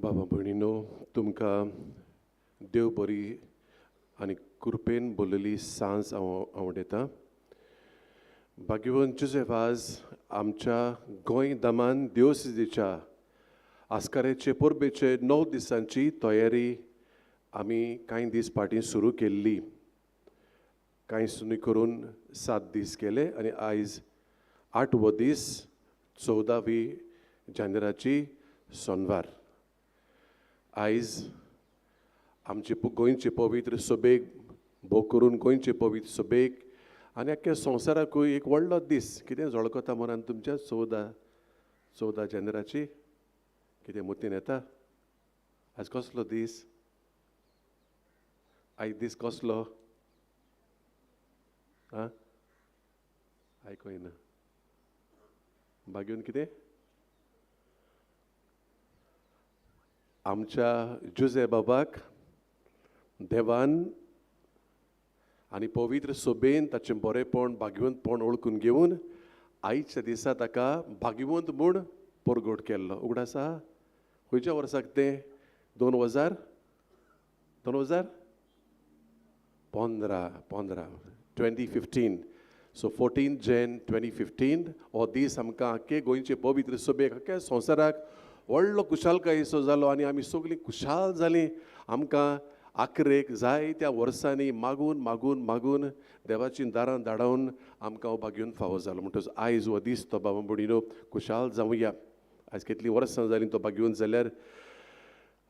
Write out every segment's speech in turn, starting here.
बाबा भयणीनो, तुमकां देव बरी आनी कृपेन बोललेली सांज हांव आवडयता. भाग्यवंत जुझेफ आज आमच्या गोंय दमान देवसिजीच्या आस्काराचे परबेचे 9 दिसांची तयारी आमी कांय दीस फाटीं सुरू केल्ली. कांय सुनी करून 7 दीस केले आनी आयज 8वो दीस 14वी जानेराची सोनवार. आयज आमचे गोंयचे पवित्र सभेक भोव करून गोंयचे पवित्र सभेक आनी आख्ख्या संवसाराकूय एक व्हडलो दीस. कितें झळकता मनान तुमच्या 14 जानेराची कितें मुतीन येता? आज कसलो दीस? आयज दीस कसलो? आं, आयको येना. भाग्यून कितें आमच्या जुझे बाबाक देवान आनी पवित्र सोबेन ताचें बरेंपण भाग्यवंतपण वळखून घेवन आयच्या दिसा ताका भाग्यवंत म्हूण परगट केल्लो. उगडास आसा खंयच्या वर्साक तें? 2015 2015. सो 14 Jan 2015 हो दीस आमकां आख्खे गोंयचे पवित्र सभेक आख्ख्या संवसाराक व्हडलो खुशालकायेचो जालो आनी आमी सगळीं खुशाल जालीं. आमकां आखरेक जायत्या वर्सांनी मागून मागून मागून देवाची दारां धाडावन आमकां हो भाग्यून फावो जालो. म्हणटच आयज हो दीस तो बाबा भयणीनो खुशाल जावया. आयज कितलीं वर्सां जालीं तो भाग्यून जाल्यार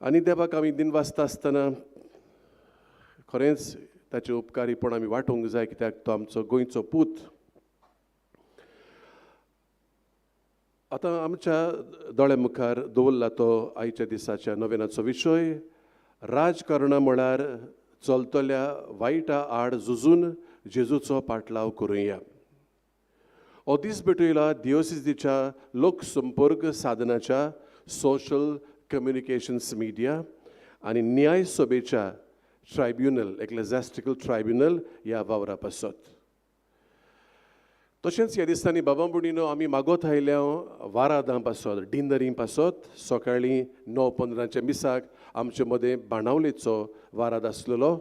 आनी देवाक आमी दिनवासता आसतना खरेंच ताचे उपकारीपण आमी वांटूंक जाय, कित्याक तो आमचो गोंयचो पूत. आतां आमच्या दोळ्या मुखार दवरला तो आयच्या दिसाच्या नवेनाचो विशय, राजकारणा म्हळ्यार चलतल्या वायटा आड झुजून जेजूचो पाटलाव करुया. हो दीस भेटयला दियोसिजीच्या लोकसंपर्क साधनाच्या सोशल कम्युनिकेशन्स मिडिया आनी न्याय सभेच्या ट्रायब्युनल, एक्लेझॅस्टिकल ट्रायब्युनल ह्या वावरा पासत. तशेंच ह्या दिसांनी बाबा भयणीनो आमी मागोत आयल्या वारादां पासत, डिनरी पासत. सकाळीं 9:15 मिसाक आमचे मदें बाणावलेचो वाराद आसलेलो.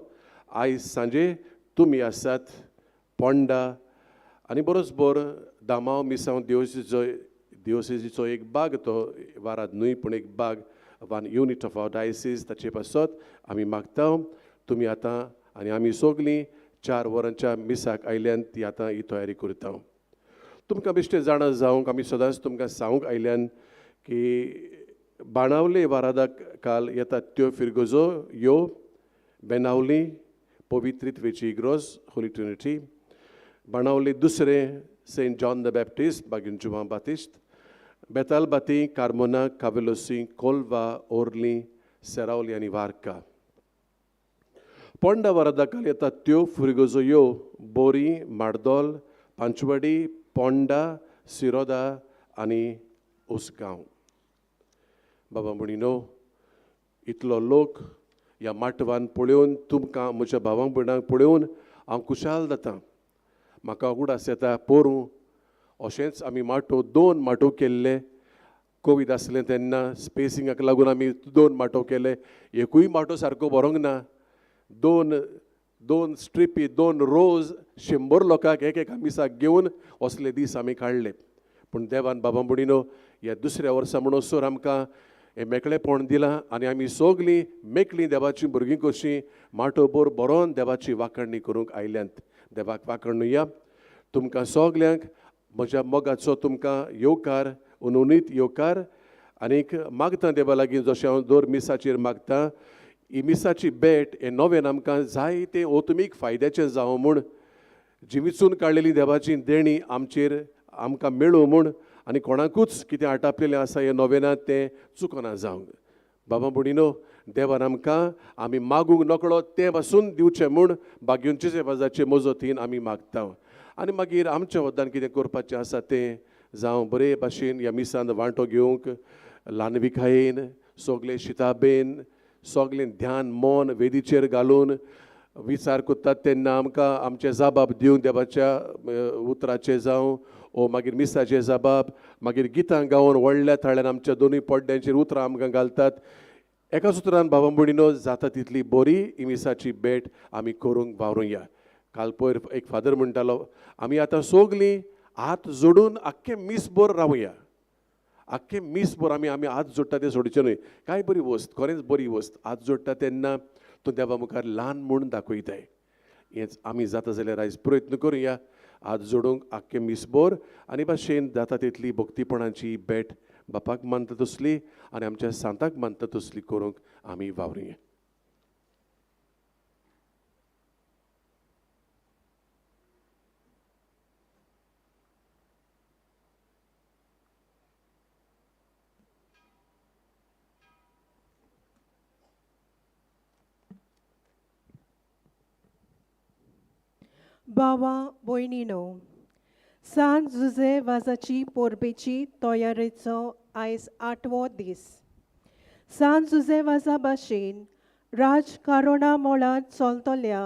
आयज सांजे तुमी आसात पोंडा आनी बरोच दामांव मिसांव दिवसेजीचो एक बाग, तो वाराद न्हय पूण एक बाग, 1 युनीट ऑफ our diocese. ताचे पासत आमी मागता तुमी आतां आनी आमी सगळीं 4 वरांच्या मिसाक आयल्यान ती आतां ही तयारी करता. तुमकां बेश्टें जाणा जावंक आमी सदांच तुमकां सांगूंक आयल्यान की बाणावले वारादाक काल येतात त्यो फिरगजो यो बेनावली पवित्रित्वेची इग्रोज होली ट्रिनिटी, बाणावली दुसरें सेंट जॉन the Baptist बागीन जुवां बातिश्त, बेतालबाती, कार्मोना, कावेलोसी, कोलवा, ओर्ली, सेरावली आनी वार्का. पोंडा वारादाकाल येतात त्यो फिरगजो यो बोरी, मार्दोल, पांचवडी, पोंडा, सिरोदा आनी उसगांव. बाबा भयणीनो, इतलो लोक ह्या माटवान पळोवन तुमकां म्हज्या भावांक भयणांक पळोवन हांव खुशाल जाता. म्हाका उगडास येता पोरूं अशेंच आमी माटो 2 माटो केल्ले. कोवीड आसलें तेन्ना स्पेसिंगाक लागून आमी 2 माटो केले. एकूय माटो सारको बरोंक ना. 2 स्ट्रिपी, 2 रोज 100 लोकांक एक एका मिसाक घेवन असले दीस आमी काडले. पूण देवान बाबा भयणीनो ह्या दुसऱ्या वर्सा म्हणसर आमकां हें मेकळेपण दिलां आनी आमी सगळीं मेकळीं देवाचीं भुरगीं कशीं माटोभर बरोवन देवाची वाखणणी करूंक आयल्यांत. देवाक वाखणुया. तुमकां सगल्यांक म्हज्या मोगाचो तुमकां येवकार, उनुनीत येवकार. आनीक मागता देवा लागीं जशें हांव दर मिसाचेर मागता, ही मिसाची भेट हें नवें आमकां जायतें ओतमीक फायद्याचें जावं म्हूण, जी विचून काडलेली देवाची देणी आमचेर आमकां मेळूं म्हूण आनी कोणाकूच कितें आटापलेलें आसा हें नोवेनांत तें चुकना जावंक. बाबा भयणीनो, देवान आमकां आमी मागूंक नकळो तें पासून दिवचें म्हूण भाग्योंचे जेवाजाचे मजतीन आमी मागता. आनी मागीर आमच्या वद्दान कितें करपाचें आसा तें जावं बरे भाशेन ह्या मिसान वांटो घेवंक ल्हानविकायेन, सगलें शिताबेन, सगलें ध्यान मन वेदीचेर घालून विचार करतात तेन्ना आमकां आमचें जबाब दिवन देवाच्या उतराचें जावं ओ मागीर मिसाचें जबाब, मागीर गितां गावन व्हडल्या थाळ्यान आमच्या दोनूय पड्ड्यांचेर उतरां आमकां घालतात. एका सुत्रान बाबा भयणीनो जाता तितली बरी इमिसाची भेट आमी करूंक वावरुया. काल पयर एक फादर म्हणटालो, आमी आतां सगलीं हात जोडून आख्खें मीसभर रावया. आख्खें मीसभर आमी आमी हात जोडटा तें सोडचें न्हय. कांय बरी वस्त, खरेंच बरी वस्त, हात जोडटा तेन्ना तूं देवा मुखार ल्हान म्हूण दाखयताय. हेंच आमी जाता जाल्यार आयज प्रयत्न करुया हात जोडूंक आख्खें मीसभर आनी भाशेन जाता तितली भक्तीपणाची भेट बापाक मानता तसली आनी आमच्या सांताक मानता तसली करूंक आमी वावरुया. बाबा भयणीनो, सांत जुजे वाजाची परबेची तयारेचो आयज आठवो दीस. सांत जुजे वाजा भाशेन राजकारणा मळांत चलतल्या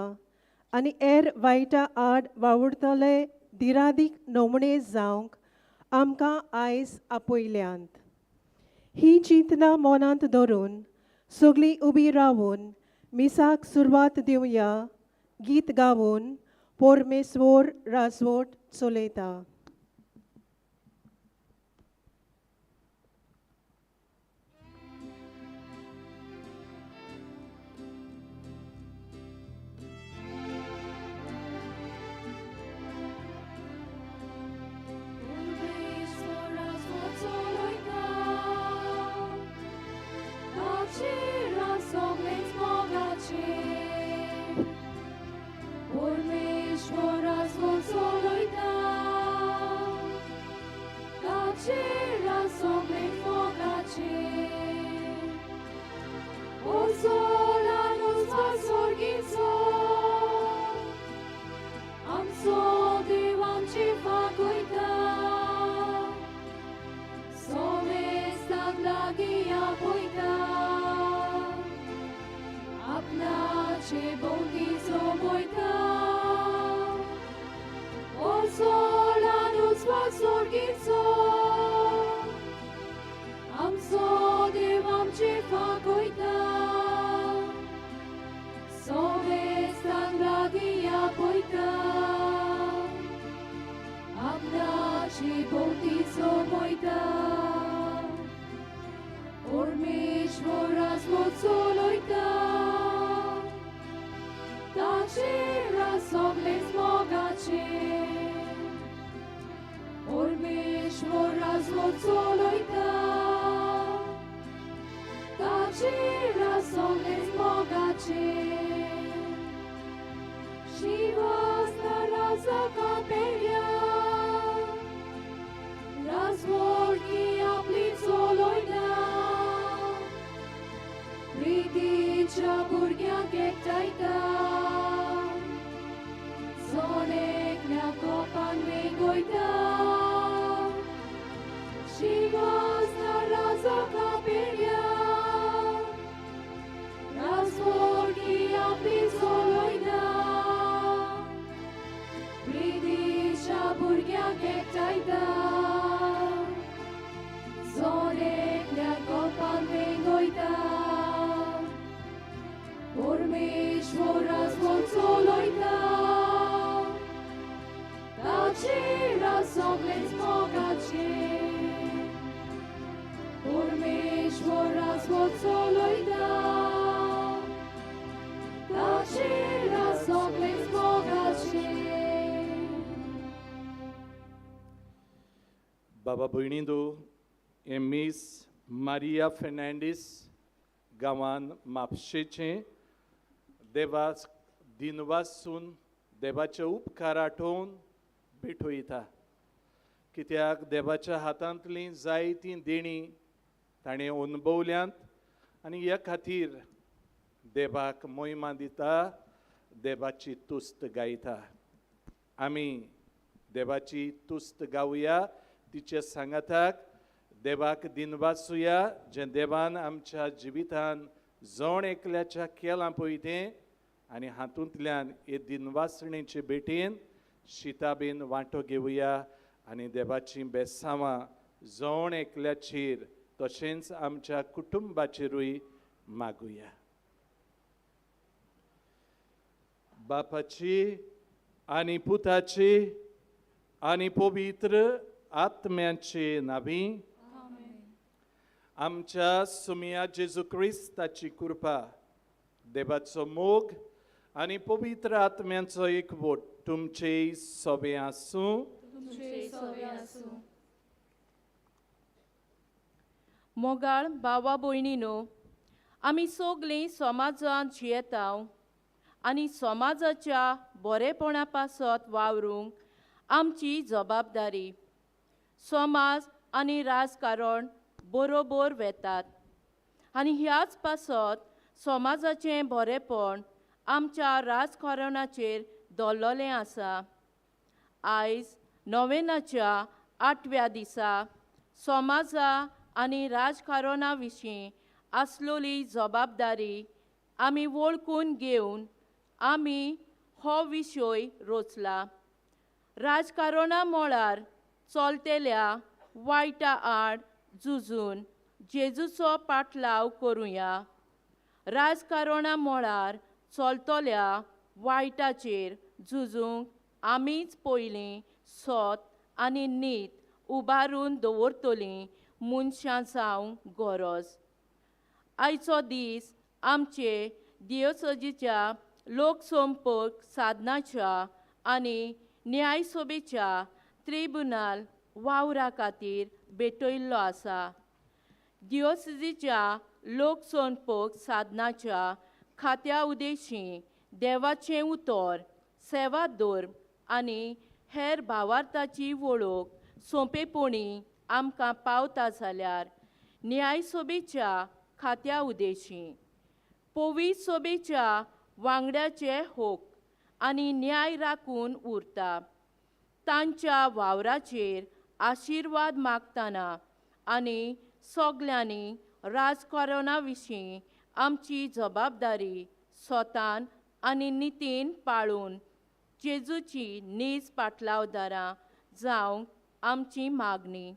आनी हेर वायटा आड वावुरतले दिरादीक नमुणे जावंक आमकां आयज आपयल्यांत. ही चिंतना मनांत धरून सगळीं उबी रावून मिसाक सुरवात दिवया. गीत गावन परमेश्वर राजवट चलयता. बाबा भयणींदो, हे मीस मारिया फेर्नांडीस गांवान म्हापशेचें देवाक दिनवासून देवाचे उपकार आठोवन भेटयता. कित्याक देवाच्या हातांतलीं जायतीं देणीं ताणें अनुभवल्यांत आनी ह्या खातीर देवाक मोहिमा दिता, देवाची तुस्त गायता. आमी देवाची तुस्त गावया, तिचे सांगाताक देवाक दिनवासुया जें देवान आमच्या जिवितान जण एकल्याच्या केलां पळय तें, आनी हातूंतल्यान हे दिनवासणेचे भेटेन शिताबेन वांटो घेवया आनी देवाचीं बेसांवां जण एकल्याचेर तशेंच आमच्या कुटुंबाचेरूय मागुया. बापाची आनी पुताची आनी पवित्र आत्म्याचे नावी आमच्या सुमिया जेजू क्रिस्ताची कृपा, देवाचो मोग आनी पवित्र आत्म्याचो एकवट तुमचे सोबे आसूं. मोगाळ भावा भयणीनो, आमी सगळीं समाजांत जियेता आनी समाजाच्या बरेपणा पासत वावरूंक आमची जबाबदारी. समाज आनी राजकारण बरोबर वेतात आनी ह्याच पासत समाजाचें बरेपण आमच्या राजकारणाचेर दवरलें आसा. आयज नोवेनाच्या 8व्या दिसा समाजा आनी राजकारणा विशीं आसलेली जबाबदारी आमी वळखून घेवन आमी हो विशय रचला. राजकारणा मळार चलतल्या वायटा आड झुजून जेजूचो पाटलाव करुया. राजकारणा मळार चलतल्या वायटाचेर झुजूंक आमीच पयलीं सत आनी नीत उबारून दवरतलीं मनशां जावंक गरज. आयचो दीस आमचे दियोसजीच्या लोकसंपर्क साधनाच्या आनी न्यायसभेच्या त्रिबुनाल वावरा खातीर भेटयल्लो आसा. दियोसजीच्या लोकसंपर्क साधनाच्या खात्या उद्देशी देवाचें उतर, सेवा धर्म आनी हेर भावार्थाची वळख सोंपेपणी आमकां पावता जाल्यार न्यायसभेच्या खात्या उद्देशी पवित्र सभेच्या वांगड्याचे हक आनी न्याय राखून उरता. तांच्या वावराचेर आशिर्वाद मागतना आनी सगल्यांनी राजकारणा विशीं आमची जबाबदारी स्वतान आनी नितीन पाळून जेजूची नीज पाटलावदारां जावंक आमची मागणी.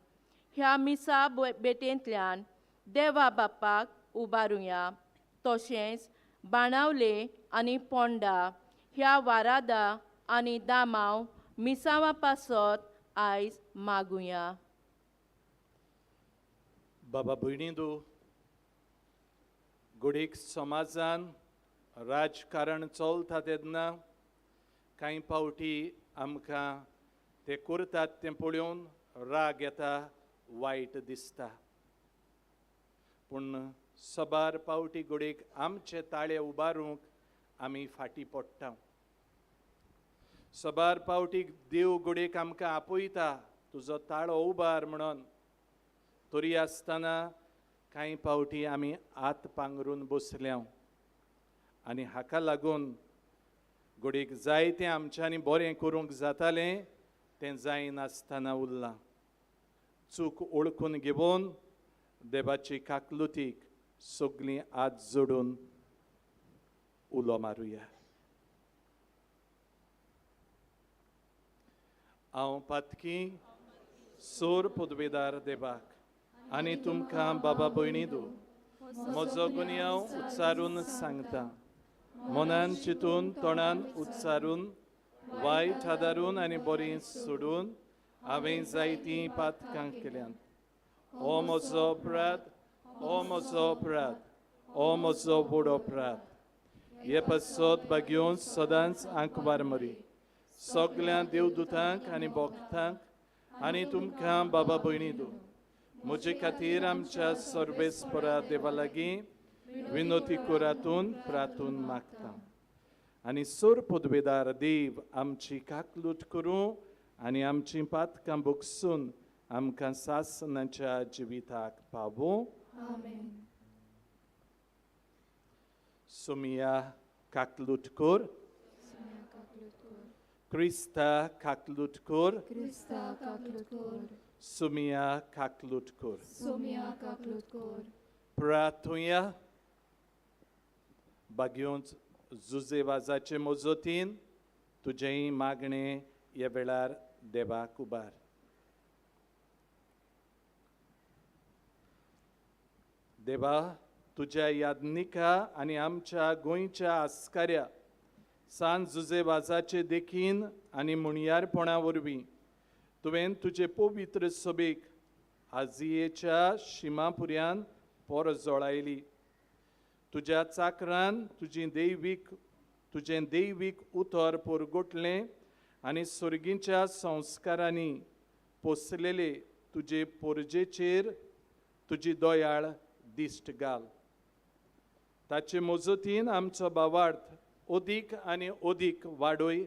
ह्या मिसा बेटेंतल्यान देवा बापाक उबारुया. तशेंच बाणावले आनी पोंडा ह्या वारादा आनी दामांव मिसांवा पासत आयज मागुया. बाबा भयणींदू, घडयेक समाजान राजकारण चलता तेन्ना कांय फावटी आमकां ते करतात तें पळोवन राग येता, वायट दिसता. पूण सबार पावटी घडयेक आमचे ताळे उबारूंक आमी फाटीं पडटा. सबार पावटी देव घडयेक आमकां आपयता, तुजो ताळो उबार म्हणून, तरी आसतना कांय पावटी आमी हात पांगरून बसल्या आनी हाका लागून घडयेक जायतें आमच्यांनी बरें करूंक जातालें तें जायनासतना उरलां. चूक ओळखून घेवन देवाची काकलुतीक सगळीं हात जोडून उलो मारुया. हांव पातकी सोर पदवेदार देवाक आनी तुमकां बाबा भयणी दू म्हजो गुन्यांव उच्चारून सांगता. मनान चिंतून तोंडान उच्चारून वायट आदारून आनी बरीं सोडून हांवें जायतीं पातकां केल्यांत. ओ म्हजो अपराध, ओ म्हजो अपराध, ओ म्हजो व्हड अपराध. हे पासत बागेवन सदांच आंकवार मरी सगळ्या देवदूतांक आनी भक्तांक आनी तुमकां बाबा भयणी दू म्हजे खातीर आमच्या सर्वेस्परा देवा लागीं विनोती कोरातून प्रातून मागता. आनी सोर पदवेदार देव आमची काकलूट करूं आनी आमची पातकां बगसून आमकां सासनाच्या जिविताक पावूं. सोमिया काकलूट कर, क्रिस्ता काकलूट कर, सोमिया काकलूट कर, प्रार्थुया. बागयोन जुजे वाजाचे मजतीन तुजेंय मागणें ह्या वेळार देवाक उबार. देवा, तुज्या यादनिका आनी आमच्या गोंयच्या आस्काऱ्या सांत जुजे वाजाचे देखीन आनी मुणयारपणा वरवीं तुवें तुजे पवित्र सभेक आजियेच्या शिमापुऱ्यान पोरजोळायली. तुज्या चाकरान तुजें दैवीक उतर पोरगोटलें आनी सर्गीच्या संस्कारांनी पोसलेले तुजे पोरजेचेर तुजी दयाळ दिश्ट घाल. ताचे मजतीन आमचो भावार्थ अदीक आनी अदीक वाडय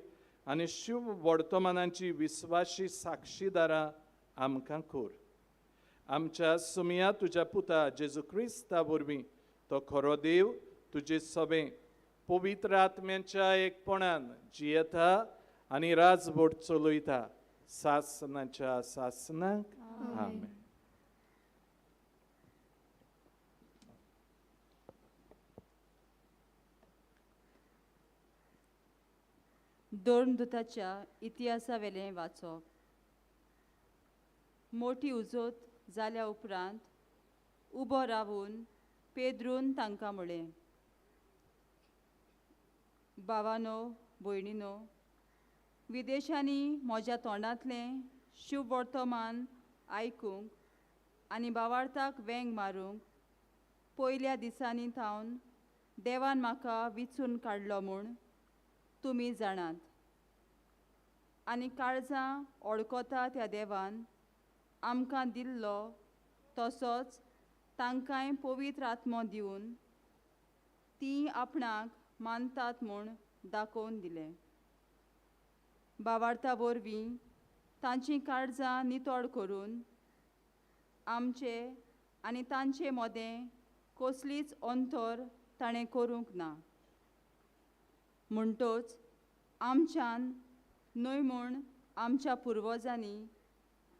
आनी शुभ वर्तमानाची विस्वाशी साक्षीदारां आमकां कर. आमच्या सुमया तुज्या पुता जेजू क्रिस्ता वरवीं तो खरो देव तुजे सभें पवित्र आत्म्यांच्या एकपणान जियेता आनी राजवट चलयता सासनाच्या सासनाक. आमेन. धर्मदूताच्या इतिहासावेलें वाचप. मोठी उजोत जाल्या उपरांत उबो रावून पेद्रून तांकां म्हळें, भावानो भयणीनो, विदेशांनी म्हज्या तोंडांतलें शुभवर्तमान आयकूंक आनी भावार्थाक वेंग मारूंक पयल्या दिसांनी थावन देवान म्हाका विचून काडलो म्हूण तुमी जाणात. आनी काळजां ओळखता त्या देवान आमकां दिल्लो तसोच तांकांय पवित्र आत्मो दिवन तीं आपणाक मानतात म्हूण दाखोवन दिलें. भावार्था वरवीं तांचीं काळजां नितळ करून आमचे आनी तांचे मदें कसलीच अंतर ताणें करूंक ना. म्हणटोच आमच्यान न्हय म्हूण आमच्या पुर्वजांनी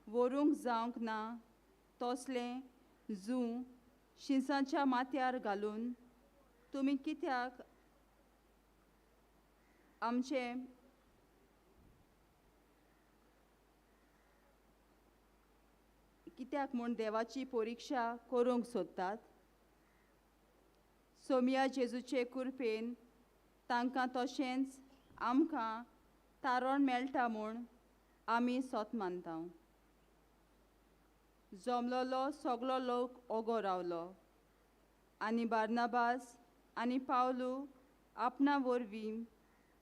व्हरूंक जावंक ना तसलें जूं शिंसाच्या माथ्यार घालून तुमी कित्याक आमचें कित्याक म्हूण देवाची परिक्षा करूंक सोदतात? सोमिया जेजूचे कृपेन तांकां तशेंच आमकां तारण मेळटा म्हूण आमी सोत मानता. जमलोलो सगलो लोक ओगो रावलो आनी बार्नाबास आनी पावलू आपणा वरवीं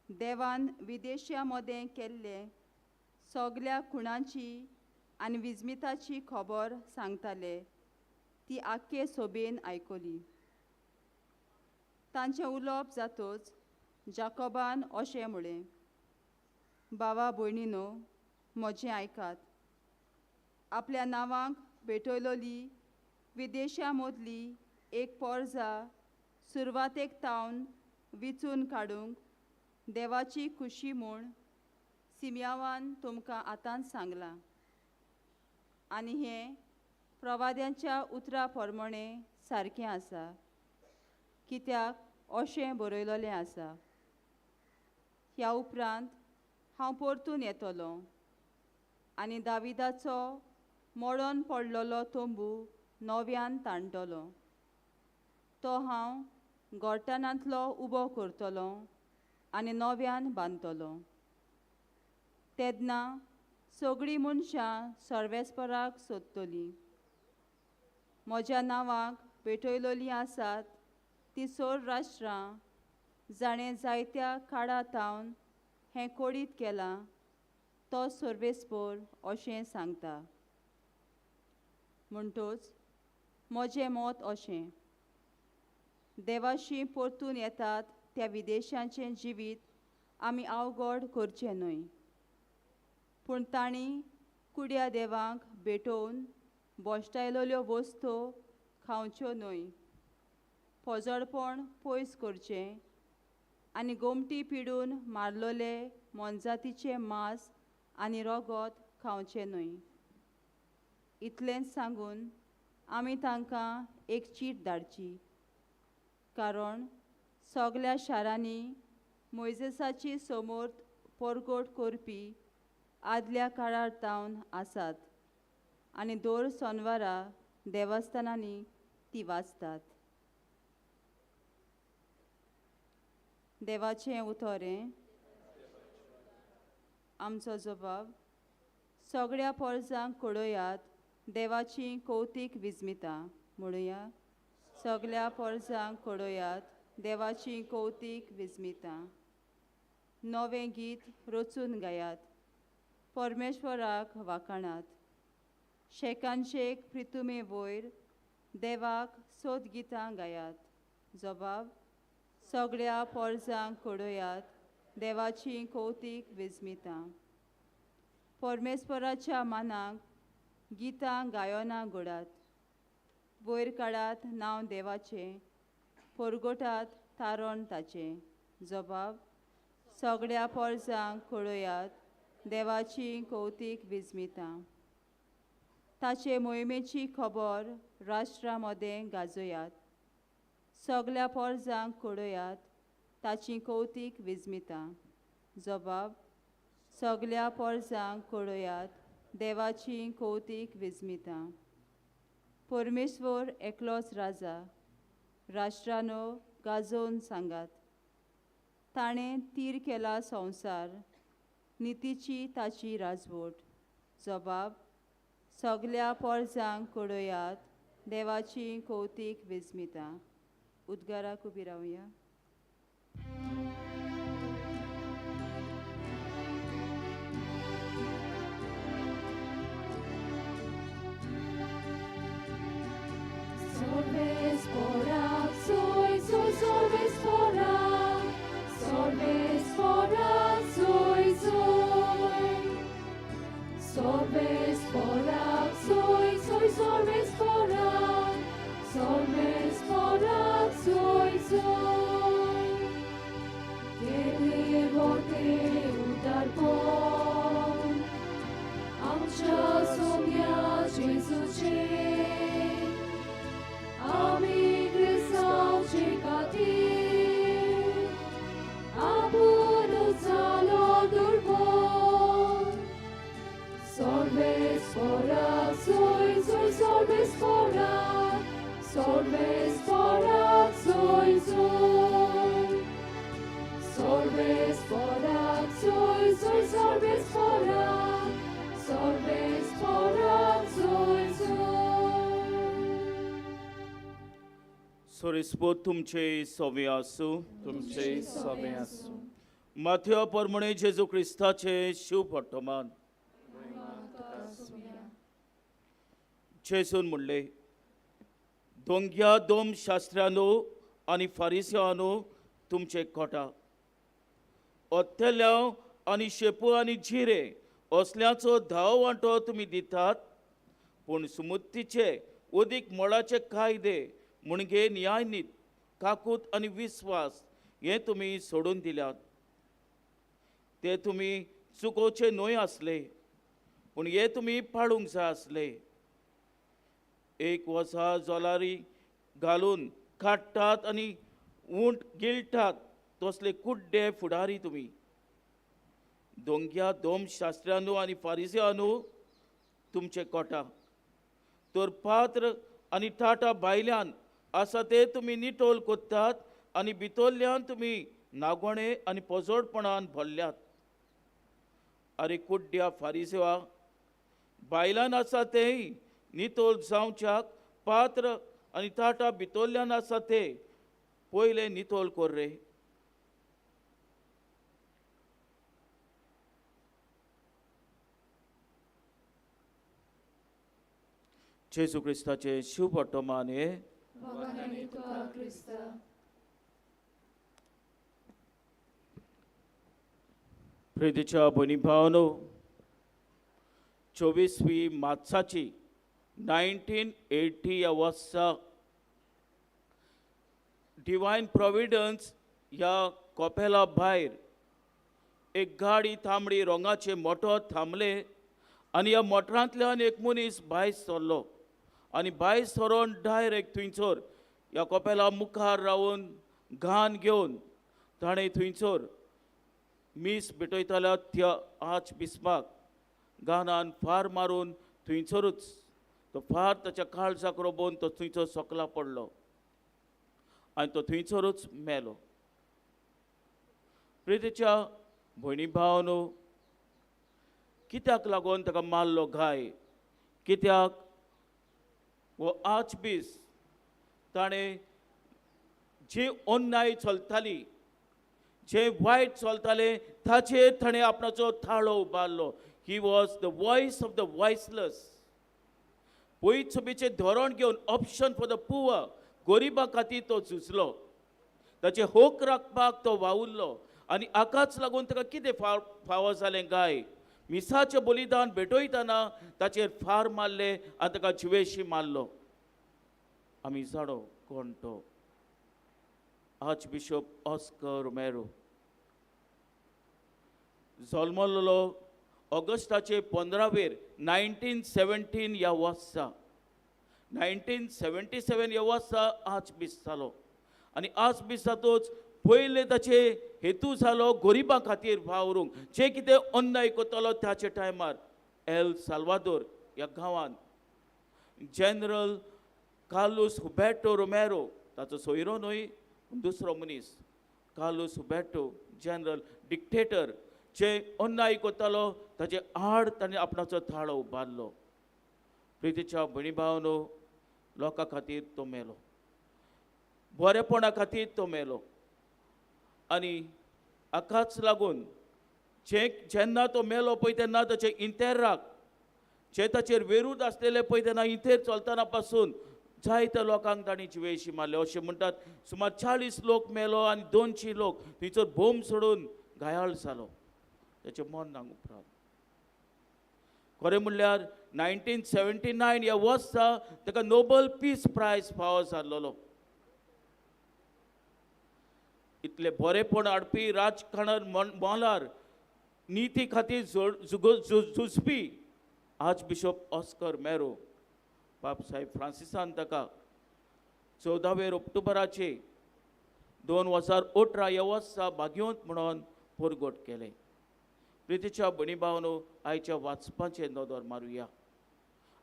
देवान विदेशा मदें केल्ले सगल्या खुणांची आनी विस्मिताची खबर सांगताले ती आख्खे सोबेन आयकली. तांचें उलोवप जातोच जाकोबान अशें म्हळें, भावा भयणीनो, म्हजें आयकात. आपल्या नांवाक भेटयलोली विदेशा मदली एक पोरजा सुरवातेक तावन विचून काडूंक देवाची खुशी म्हूण सिमयावान तुमकां आतांच सांगलां. आनी हें प्रवाद्यांच्या उतरा प्रमाणे सारकें आसा, कित्याक अशें बरयलोलें आसा, ह्या उपरांत हांव परतून येतलो आनी दाविदाचो मोडोन पडलेलो तंबू नव्यान ताणटलो, तो हांव गोठाणांतलो उबो करतलो आनी नव्यान बांदतलो. तेन्ना सगळीं मनशां सर्वेस्पराक सोदतलीं. म्हज्या नांवाक पेटयलोलीं आसात ती सोड राष्ट्रां जाणें जायत्या काळा तावन हें कोडीत केलां तो सर्वेस्पर अशें सांगता. म्हणटोच म्हजें मत अशें, देवाशी परतून येतात त्या विदेशांचें जिवीत आमी अवघड करचें न्हय, पूण तांणी कुड्या देवांक भेटोवन बोश्टायलोल्यो वस्तू खावच्यो न्हय, पोजडपण पयस करचें आनी गोमटी पिडून मारलोले मोनजातीचें मांस आनी रगत खावचें न्हय. इतलेंच सांगून आमी तांकां एक चीट धाडची, कारण सगल्या शारांनी मोयजेसाची समोर परगट करपी आदल्या काळार तावन आसात आनी दर सोनवारा देवस्थानांनी ती वाचतात. देवाचें उतोरें आमचो जबाब सगळ्या पोरजांक कळयात देवाची कौतीक विजमिता म्हणुया सगळ्या पोरजांक कळयात देवाची कौतीक विजमिता नवें गीत रचून गायात परमेश्वराक वाखाणात शेकानशेक प्रितुमे वयर देवाक सोद गितां गायात जबाब सगळ्या पोरजांक कळयात देवाची कौतीक विजमिता परमेश्वराच्या मानाक गितां गायनां घडात वयर काडात नांव देवाचें परगोटात तारण ताचें जबाब सगळ्या पोरजांक कळयात देवाची कौतीक विजमिता ताचे मोहिमेची खबर राष्ट्रा मदें गाजयात सगळ्या पोरजांक कळयात ताची कौतीक विजमिता जबाब सगळ्या पोरजांक कळयात देवाची कौतीक विजमिता परमेश्वर एकलोच राजा राष्ट्रानो गाजोवन सांगात ताणें तीर केला संवसार नितीची ताची राजवट जबाब सगळ्या पोरजांक कळयात देवाची कौतीक विजमिता उद्गाराक उबी रावया. सोरेस्पोत तुमचे सोवे आसूं तुमचे सोवे आसूं. माथ्या परमणे जेजू क्रिस्ताचे शिव वर्तमान जेजून म्हणले दोंग्या दोम शास्त्रानो आनी फारिस्यानो तुमचे कोटा ओत्तेल्याव आनी शेपू आनी जिरे असल्याचो धाव वांटो तुमी दितात पूण सुमुत्तीचे उदीक मोडाचे कायदे म्हणजे न्यायनीत काकूत आनी विस्वास हे तुमी सोडून दिल्यात. ते तुमी चुकोवचे न्हय आसले पूण हे तुमी पाळूंक जाय आसले. एक वसा जोलारी घालून काडटात आनी उंट गिळटात तसले कुड्डे फुडारी तुमी. दोंग्या दोम शास्त्र्यानू आनी फारिस्यानू तुमचे कोटा तर पात्र आनी टाटा भायल्यान आसा ते तुमी निटोल कोत्तात आनी भितरल्यान तुमी नागोणे आनी पोजोडपणान भरल्यात. आरे कुड्ड्या फारिसेवा बायलान आसा तेय नितोल जावच्याक पात्र आनी ताटा भितरल्यान आसा ते पयले नितोल कोर रे. जेजू क्रिस्ताचे शिव वर्तमान हे प्रितीच्या भयणी भावनो 24 मार्चाची 1980 ह्या वर्सा डिवायन प्रोविडन्स ह्या कोपेला भायर एक गाडी तांबडी रंगाचे मोटर थांबले आनी ह्या मोटरांतल्यान एक मनीस भायर सरलो आनी भायर सरोन डायरेक्ट थंयसर ह्या कोपेला मुखार रावन घाण घेवन ताणें थंयसर मीस भेटयताल्या त्या आच बिस्पाक गानान फार मारून थंयसरूच तो फार ताच्या काळजाक रोबोवन तो थंयसर सकला पडलो आनी तो थंयसरूच मेलो. प्रितीच्या भयणी भावानो, कित्याक लागून ताका मारलो घाय? कित्याक हो आर्चबीस ताणें जी अन्याय चलताली, जे वायट चलताले ताचेर ताणें आपणाचो थाळो उबारलो. He was the voice of the voiceless. पयत सभेचें धोरण घेवन ऑप्शन फॉर the poor, गरिबां खातीर तो झुजलो, ताचे हक राखपाक तो वावुरलो आनी हाकाच लागून ताका कितें फावो जालें गाय? मिसाचें बलिदान भेटयतना ताचेर फार मारले आनी ताका जिवेशी मारलो. आमी जाणो कोण तो, आर्चबिशप ऑस्कर रोमेरो. जल्मल्लो ऑगस्टाचे 15वेर 1917 ह्या वर्सा, 1977 ह्या वर्सा आर्चबीस जालो आनी आर्चबीस जातूच पयले ताचे हेतू जालो गरिबां खातीर वावरूंक, जे कितें अन्याय करतालो ताचे टायमार एल साल्वादोर ह्या गांवांत जनरल कार्लूस हुबेटो रोमेरो, ताचो सोयरो न्हय दुसरो मनीस, कार्लूस हुबेटो जनरल डिक्टेटर जे अन्याय करतालो ताचे आड ताणें आपणाचो थाळो उबारलो. प्रितीच्या भयणी भावनो, लोकां खातीर तो मेलो, बरेपणा खातीर तो मेलो आनी हाकाच लागून जे जेन्ना तो मेलो पळय तेन्ना ताचे इंतेराक जे ताचेर विरूद्ध आसलेले पळय तेन्ना इंतेर चलतना पासून जायत्या लोकांक तांणी जिवेशी मारले. अशें म्हणटात सुमार 40 लोक मेलो आनी 200 लोक थंयसर बोम सोडून घायाळ जालो ताचें मरणाक उपरांत. खरें म्हणल्यार 1979 ह्या वर्सा ताका नोबल पीस प्रायज फावो जाल्लो. इतले बरेपण हाडपी राजकारण मोलार निती खातीर झुजपी आर्चबिशप ऑस्कर मेरो बाब साहेब फ्रांसिसान ताका 14 ऑक्टोबराचे 2018 ह्या वर्सा भाग्यवंत म्हणून परगट केलें. प्रितीच्या भयणी भावनो, आयच्या वाचपाचेर नदर मारुया.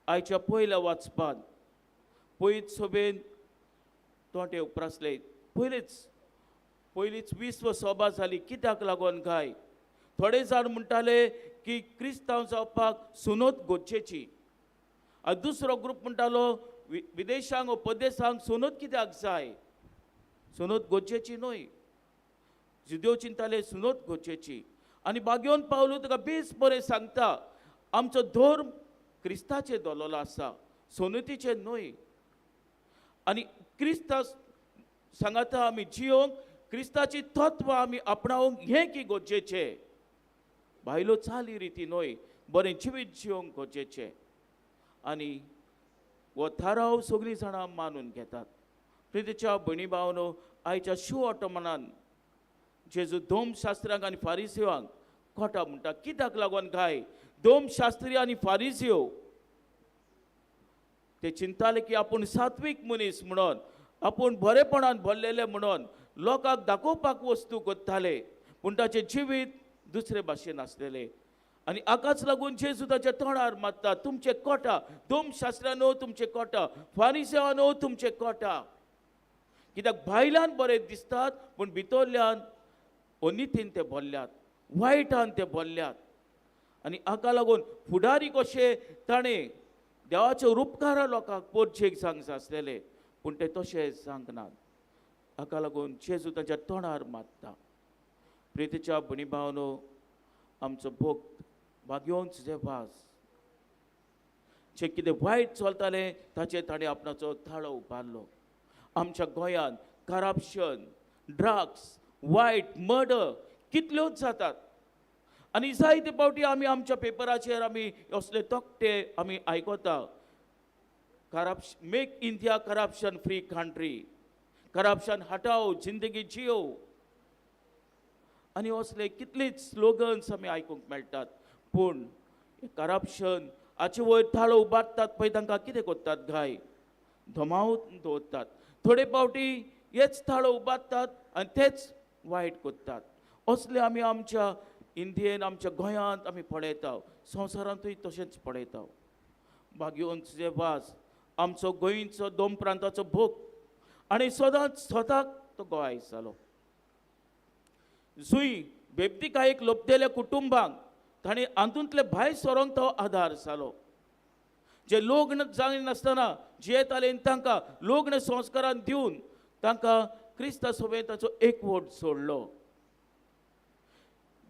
आयच्या पयल्या वाचपान पयत सभेन तोंडे उप्रासले. पयलीच विश्व सभा जाली. कित्याक लागून काय? थोडे जाण म्हणटाले की क्रिस्तांव जावपाक सुनत गरजेची आनी दुसरो ग्रूप म्हणटालो विदेशांक परदेशांक सुनत कित्याक जाय, सुनत गरजेची न्हय. जुदेव चिंताले सुनत गरजेची आनी बागेवन पावलो ताका बेस बरें सांगता आमचो धर्म क्रिस्ताचेर दवरलेलो आसा, सोनतीचेर न्हय. आनी क्रिस्ता सांगाता आमी जियोंक, क्रिस्ताची तत्वां आमी आपणावंक हें की गरजेचें, भायलो चाली रिती न्हय, बरें जिवीत जियोंक गरजेचें. आनी हो थाराव सगळीं जाणां मानून घेतात. प्रितीच्या भयणी भावनो, आयच्या शू ऑटोमनान जेजू दोमशास्त्र्यांक आनी फारिसिवांक कोटा म्हणटा. कित्याक लागून काय दोमशास्त्री आनी फारिसियो ते चिंताले की आपूण सात्वीक मनीस म्हणून, आपूण बरेपणान भरलेले म्हणून लोकांक दाखोवपाक वस्तू करताले, पूण ताचें जिवीत दुसरे भाशेन आसलेलें. आनी हाकाच लागून जेजू ताच्या तोंडार मारता, तुमचे कोटा दोमशास्त्रानो, तुमचे कोटा फारिसेवानो, तुमचे कोटा. कित्याक भायल्यान बरे दिसतात पूण भितरल्यान अनितीन ते भरल्यात, वायटान ते भरल्यात. आनी हाका लागून फुडारी कशे ताणें देवाचे उपकारा लोकांक पोरचेक सांगचे आसलेले, पूण ते तशें सांगनात. हाका लागून जेजू ताच्या तोंडार मारता. प्रितीच्या भयणी भावनो, आमचो भक्त भाग्यवंत जे वास जे कितें वायट चलतालें ताचेर ताणें आपणाचो थाळो उबारलो. आमच्या गोंयांत करप्शन, ड्रग्स, वायट, मर्डर कितल्योच जातात आनी जायते फावटी आमी आमच्या पेपराचेर आमी असले तकटे आमी आयकता, Corruption, make India corruption free country, corruption हटाओ, जिंदगी जियो, आनी असले कितलेच स्लोगन्स आमी आयकूंक मेळटात. पूण करप्शन हाचे वयर थाळो उबारतात पळय तांकां कितें करतात घाय धमावून दवरतात. थोडे फावटी हेच थाळो उबारतात आनी तेच वायट करतात. असले आमी आमच्या इंडियेन, आमच्या गोंयांत आमी पळयता, संवसारांतूय तशेंच पळयता. भाग्यवंत जे वास आमचो गोंयचो दोन प्रांताचो भोग आनी सदांच स्वताक तो गोवाय जालो. जुंय बेबदीकायेक लोपतेल्या कुटुंबांक ताणें हातूंतले भायर सरोंक तो आदार जालो. जे लग्न जायनासतना जियेताले तांकां लग्न संस्कारान दिवन तांकां क्रिस्ता सोबें ताचो एकवट सोडलो.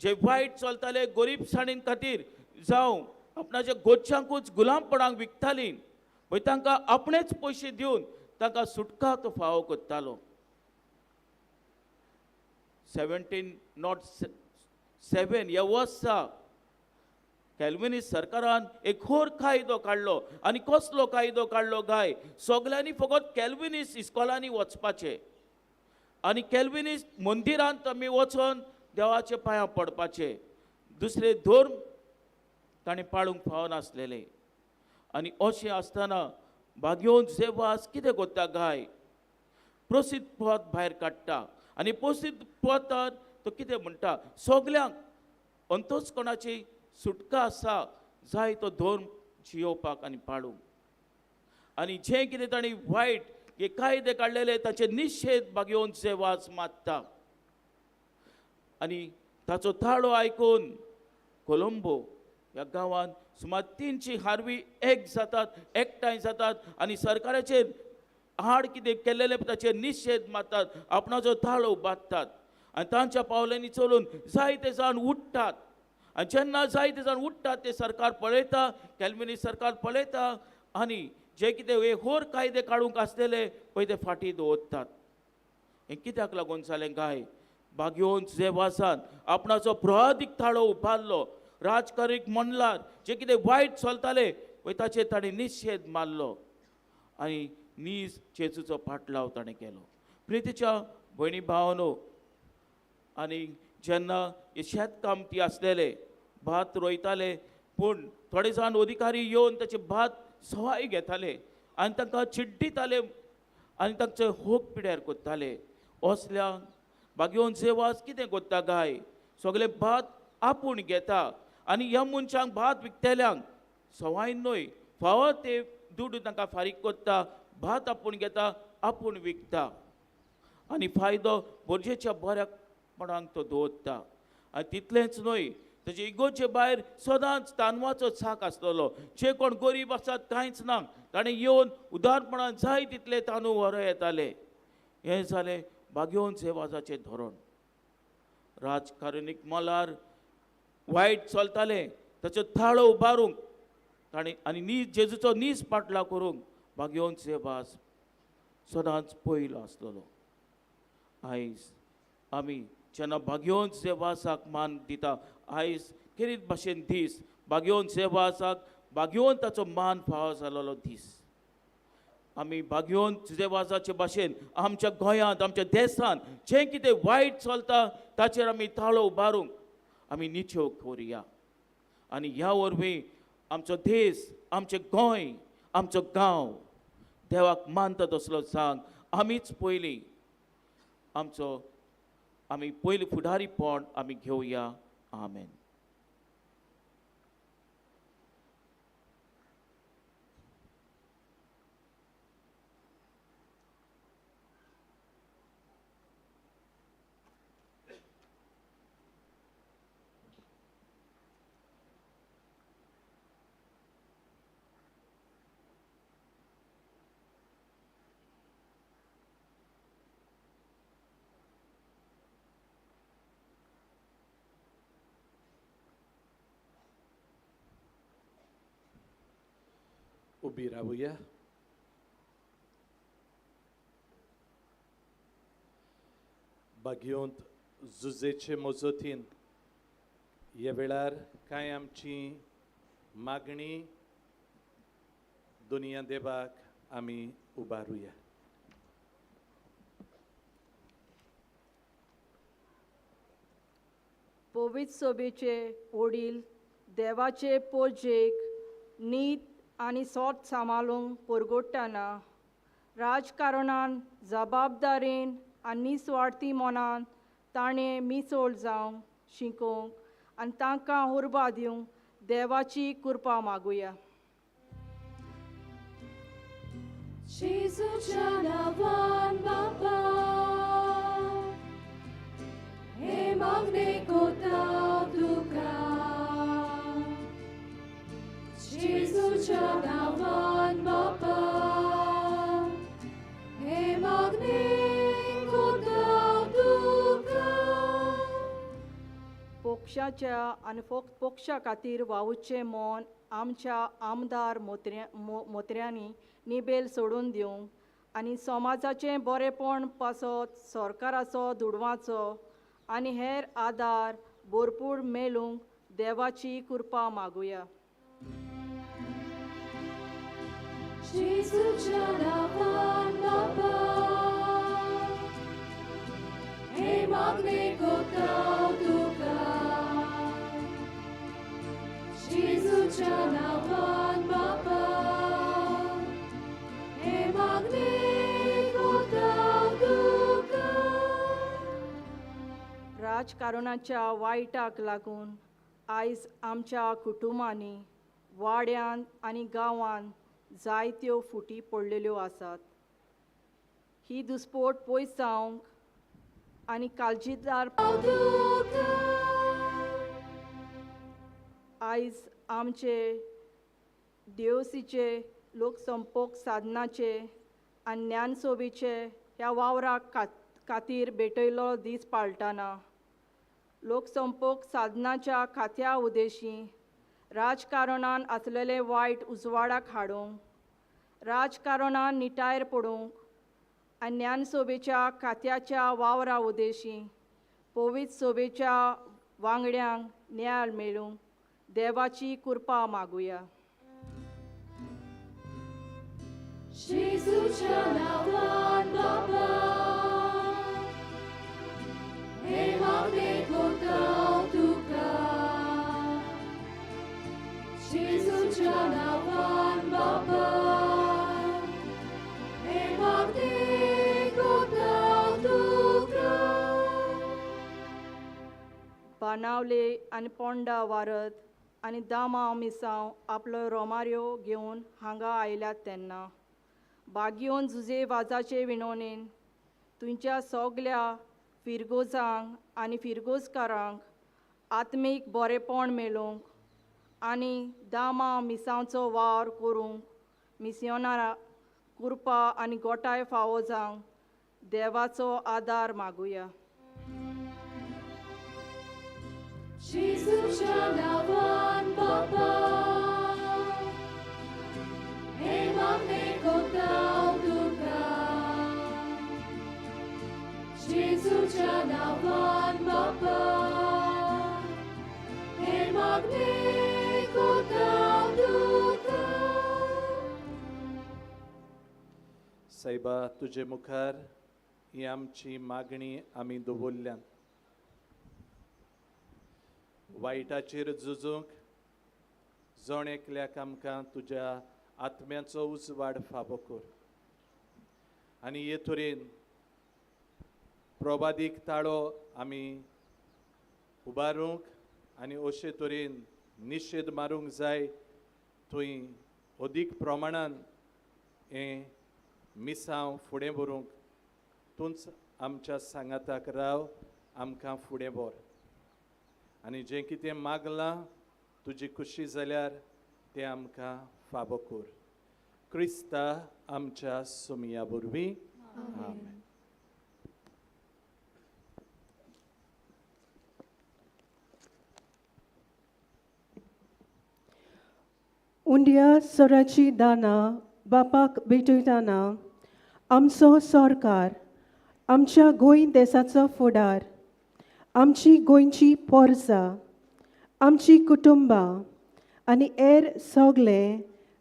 जे वायट चलताले गरीबसाणीन खातीर जावं आपणाच्या गोच्यांकूच गुलामपणाक विकताली पळय तांकां आपणेच पयशे दिवन तांकां सुटका तो फावो करतालो. 1707 ह्या वर्सा कॅल्विनिस्ट सरकारान एक होर कायदो काडलो. आनी कसलो कायदो काडलो काय, सगल्यांनी फकत कॅल्विनिस्ट इस्कॉलांनी वचपाचें आनी कॅल्विनिस्ट मंदिरांत आमी वचोन देवाच्या पांयां पडपाचें, दुसरे धर्म ताणें पाळूंक फावनासलेले. आनी अशें आसतना भाग्योन सेवास कितें करता गाय, प्रसिद्ध पद भायर काडटा आनी प्रसिद्ध पदार तो कितें म्हणटा, सगल्यांक अंतस्कणाची सुटका आसा जाय तो धर्म जियोवपाक आनी पाळूंक. आनी जें कितें ताणें वायट हे कायदे काडलेले ताचे निशेध भाग्योन सेवास मारता. आनी ताचो ताळो आयकून कोलंबो ह्या गांवांत सुमार 300 हारवी एक जातात, एकठांय जातात आनी सरकाराचेर आड कितें केल्लेलें ताचेर निशेध मारतात, आपणाचो ताळो बांदतात आनी तांच्या पावलांनी चलून जायते जाण उठ्ठात. आनी जेन्ना जायते जाण उठ्ठात ते सरकार पळयता, कॅल्विनिस्ट सरकार पळयता आनी जे कितें हे होर कायदे काडूंक आसलेले पळय ते फाटीं दवरतात. हें कित्याक लागून जालें काय, भाग्योन जेवासान आपणाचो प्रहादीक ताळो उबारलो, राजकारीक म्हणलार जे कितें वायट चलताले पळय ताचेर ताणें निशेध मारलो आनी नीज जेजूचो पाटलाव ताणें केलो. प्रितीच्या भयणी भावनो, आनी जेन्ना हे शेतकामती आसलेले भात रोयताले पूण थोडे जाण अधिकारी येवन ताचे भात सवाय घेताले आनी तांकां चिड्डिताले आनी तांचे होक पिड्यार करताले. असल्या भाग्योन सेवास कितें करता गाय, सगळे भात आपूण घेता आनी ह्या मनशांक भात विकतल्यांक सवाय न्हय फावो ते दुडू तांकां फारीक करता, भात आपूण घेता, आपूण विकता आनी फायदो गरजेच्या बऱ्यापणाक तो दवरता. आनी तितलेंच न्हय, ताचे इगोचे भायर सदांच तांदवाचो साक आसतलो. जे कोण गरीब आसात कांयच ना ताणें येवन उदारपणान जाय तितले तांदूळ व्हरो येताले. हें जालें भाग्योन सेवाजाचें धोरण. राजकारणीक मलार वायट चलतालें ताचो थाळो उबारूंक ताणें आनी नीज जेजूचो नीज पाटलाव करूंक भाग्योन सेवास सदांच पयलो आसलेलो. आयज आमी जेन्ना भाग्योन सेवासाक मान दिता, आयज खेरीत भाशेन दीस भाग्योन सेवासाक भाग्योन ताचो मान फावो जालेलो दीस. आमी भाग्योन सेवासाचे भाशेन आमच्या गोंयांत आमच्या देशांत जें कितें वायट चलता ताचेर आमी ताळो उबारूंक आमी निचेव करुया आनी ह्या वरवीं आमचो देश, आमचें गोंय, आमचो गांव देवाक मानता तसलो सांग आमीच पयलीं आमचो आमी पयलीं फुडारीपण आमी घेवया. आमेन. उबी रावया. बागयोंत जुजेचे मजतीन ह्या वेळार कांय आमची मागणी दुनिया देवाक आमी उबारुया. पवित्र सभेचे वडील देवाचे पोजेक नीत आनी सोत सांबाळूंक परगोडटना राजकारणान जबाबदारेन आनी निस्वार्थी मनान ताणें मिसळ जावंक शिकोवंक आनी तांकां उर्बा दिवंक देवाची कृपा मागुया. जेजूच्या नांवान बापा, हे मागणे कोता तुका जेजूच्या नांवान बापा हे मागणे कोता तुका. पक्षाच्या आनी फक्त पक्षा खातीर वावुरचें मन आमच्या आमदार मोत्र्यांनी निबेल सोडून दिवंक आनी समाजाचें बरेपण पासत सरकाराचो दुडवाचो आनी हेर आदार भरपूर मेळूंक देवाची कृपा मागुया. जेजूच्या नांवान बापा हे मागणे कोता तुका जेजूच्या नांवान बापा हे मागणे कोता तुका. राजकारणाच्या वायटाक लागून आयज आमच्या कुटुंबांनी वाड्यान आनी गांवान जायत्यो फुटी पडलेल्यो आसात. ही दुस्पोट पयस जावंक आनी काळजीदार आयज आमचे देवसीचे लोकसंपोक साधनाचे आनी ज्ञानसोबीचे ह्या वावराक खातीर भेटयलो दीस पाळटाना लोकसंपोक साधनाच्या खात्या उद्देशी राजकारणान आसलेले वायट उजवाडाक हाडूंक राजकारणान निटायर पडूंक आनी ज्ञानसोबेच्या खात्याच्या वावरा उद्देशी पवित्र सोबेच्या वांगड्यांक न्याय मेळूंक देवाची कृपा मागुया. जेजूच्या नांवान बापा हे मागणे कोता तुका जेजूच्या नांवान बापा हे मागणे कोता तुका. बाणावले आनी पोंडा वारत आनी दामा मिसांव आपलो रोमाऱ्यो घेवन हांगा आयल्यात तेन्ना बागियोन जुजे वाजाचे विणोणेन तुमच्या सगल्या फिरगोजांक आनी फिरगोजकारांक आत्मीक बरेपण मेळूंक आनी दामा मिसांचो वावर करूंक मिसियोनारा कृपा आनी गोठाय फावो जावंक देवाचो आदार मागुया. जेजूच्या नांवान बापा हे मागणे कोता तुका जेजूच्या नांवान बापा हे मागणे कोता तुका. सायबा तुजे मुखार ही आमची मागणी आमी दवरल्यान. वायटाचेर झुजूंक जण एकल्याक आमकां तुज्या आत्म्याचो उजवाड फावो कर आनी हे तरेन प्रभादीक ताळो आमी उबारूंक आनी अशे तरेन निशेध मारूंक जाय थंय अदीक प्रमाणान हें मिसांव फुडें व्हरूंक तूंच आमच्या सांगाताक राव, आमकां फुडें व्हर आनी जें कितें मागलां तुजी खुशी जाल्यार तें आमकां फावो कर. क्रिस्ता आमच्या सोमया वरवीं आमेन. उंडिया सोराची दानां बापाक भेटयतना आमचो सरकार आमच्या गोंय देसाचो फुडार आमची गोंयची पोरसां आमची कुटुंबां आनी हेर सगळे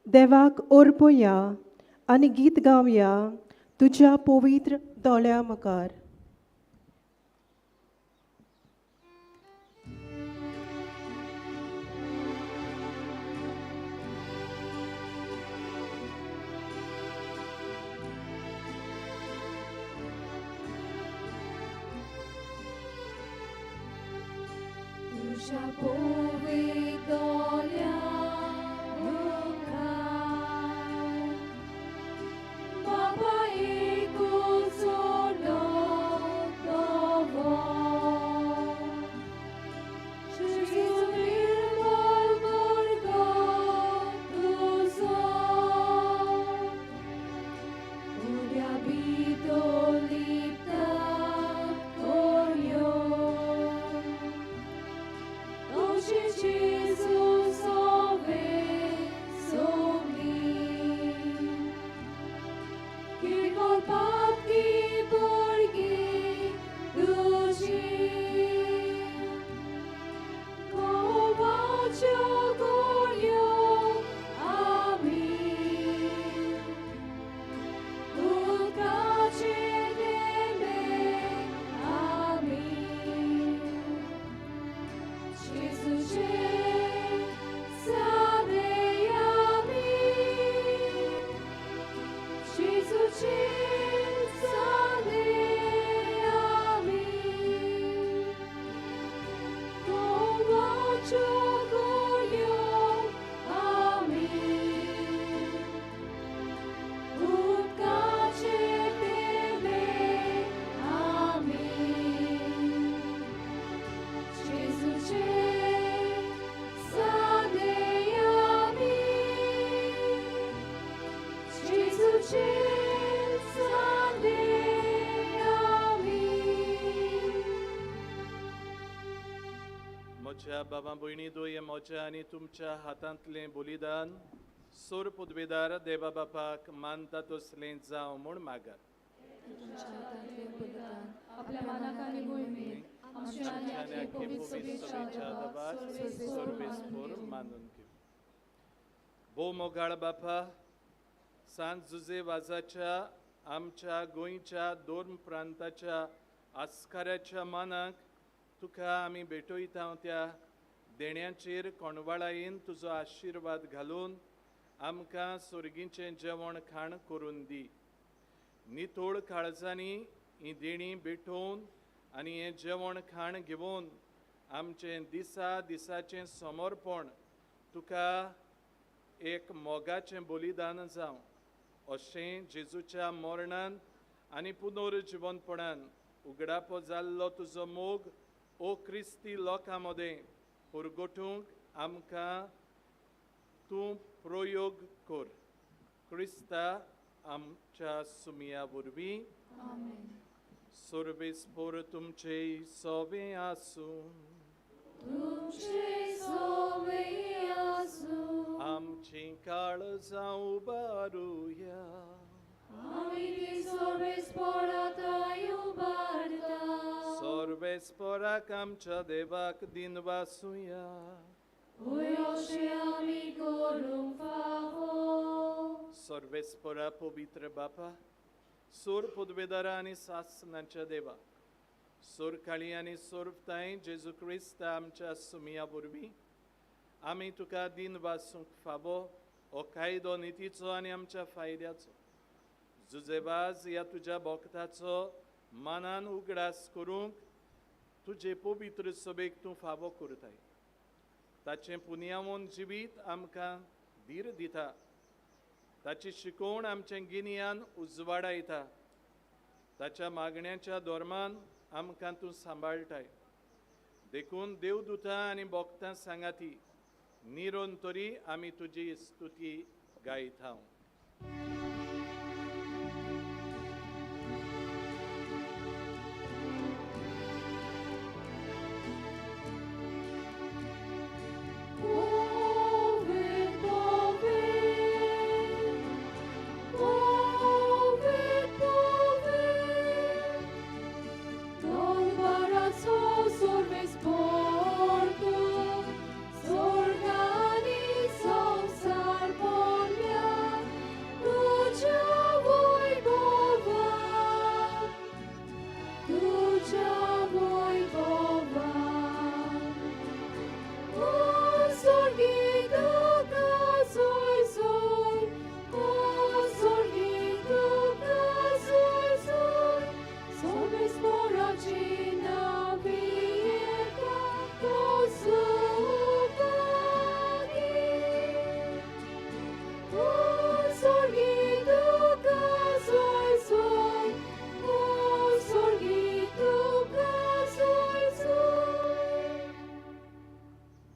देवाक ओर्पोया आनी गीत गावया तुज्या पवित्र दोळ्या मुखार. तुज्या पवित्र दोळ्या मुखार बाबा एकूच उरलो तो व्हड. तुझे सांदे आमी. म्हज्या बाबा भयणी दोये म्हज्या आनी तुमच्या हातांतलें बलिदान सोर पदवेदार देवा बापाक मानता तसलें जावं म्हूण मागात. आपल्या मनाक आनी मोहिमेक आमच्या आनी आमच्या आख्खे आख्खे पवित्र पवित्र सभेच्या सभेच्या दबाक दबाक सर्वेस्पोर सर्वेस्पोर मानून घेवं. मानून घेवं. भोव मोगाळ बापा, सांत जुजे वाजाच्या आमच्या गोंयच्या दोन प्रांताच्या आस्काराच्या मानाक तुका आमी भेटयता त्या देण्याचेर कोणवाळायेन तुजो आशिर्वाद घालून आमकां सोर्गीचें जेवण खाण करून दी. नितोळ काळजांनी ही देणी भेटोवन आनी हें जेवण खाण घेवन आमचें दिसा दिसाचें समर्पण तुका एक मोगाचें बलिदान जावं अशें जेजूच्या मरणान आनी पुनर्जिवनपणान उगडापो जाल्लो तुजो मोग ओ क्रिस्ती लोकां मदें पुरगोटूंक आमकां तूं प्रयोग कर. क्रिस्ता आमच्या सुमया वरवीं. सर्वेस्पोर तुमचे सोबे आसूं. तुमचे सोवे आसूं. आमचीं काळजां उबारुया. आमी ती सर्वेस्पोराताय उबारता. सर्वेस्पोराक आमच्या देवाक दिन वासुया. होय अशें आमी करूंक फावो. सर्वेस्पोरा पवित्र बापा, सोर पदवेदारा आनी सासनाच्या देवा, सोरकाळी आनी सोरताय जेजू क्रिस्त आमच्या सुमया वरवीं आमी तुका दिन वासूंक फावो हो कायदो नितीचो आनी आमच्या फायद्याचो. जुजेबाज ह्या तुज्या भक्ताचो मानान उगडास करूंक तुजे पवित्र सभेक तूं फावो करताय. ताचें पुनयावून जिवीत आमकां धीर दिता. ताची शिकवण आमचें गिन्यान उजवाडायता. ताच्या मागण्याच्या धर्मान आमकां तूं सांबाळटाय. देखून देवदुतां आनी भक्तां सांगाती निरोन तरी आमी तुजी स्तुती गायता.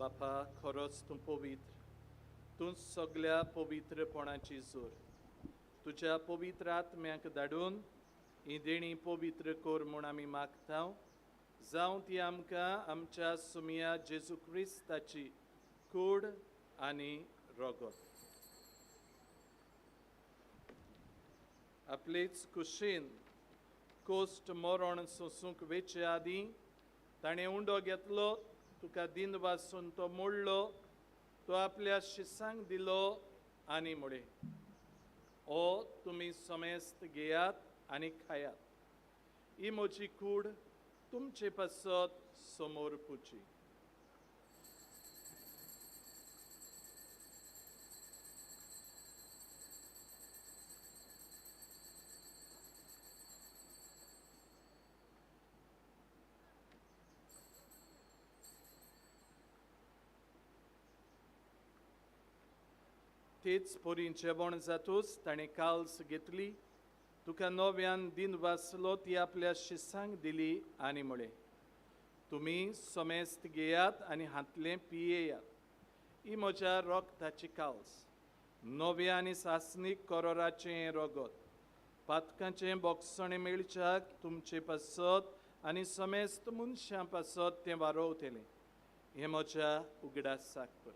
बापा, खरोच तूं पवित्र, तूं सगल्या पवित्रपणाची जोर. तुज्या पवित्र आत्म्याक धाडून ही देणी पवित्र कर म्हूण आमी मागता. जावं ती आमकां आमच्या सुमया जेजू क्रिस्ताची कूड आनी रगत. आपलेच कुशीन कोश्ट मरण सोंसूंक वेचे आदीं ताणें उंडो घेतलो, तुका दिन वासून तो मोडलो, तो आपल्या शिसांक दिलो आनी म्हळें, ओ तुमी समेस्त घेयात आनी खायात. ही म्हजी कूड तुमचे पासत समोर पुची. तेच परी जेवण जातूच ताणें काल्स घेतली, तुका नव्यान दिन वाचलो, ती आपल्या शिसांक दिली आनी म्हळें, तुमी समेस्त घेयात आनी हांतलें पियेयात. ही म्हज्या रक्ताची काल्स, नव्या आनी सासणीक करोराचें रगत पातकांचें बोगसणें मेळच्याक तुमचे पासत आनी समेस्त मनशां पासत तें वारोवतलें. हें म्हज्या उगडासाक कर.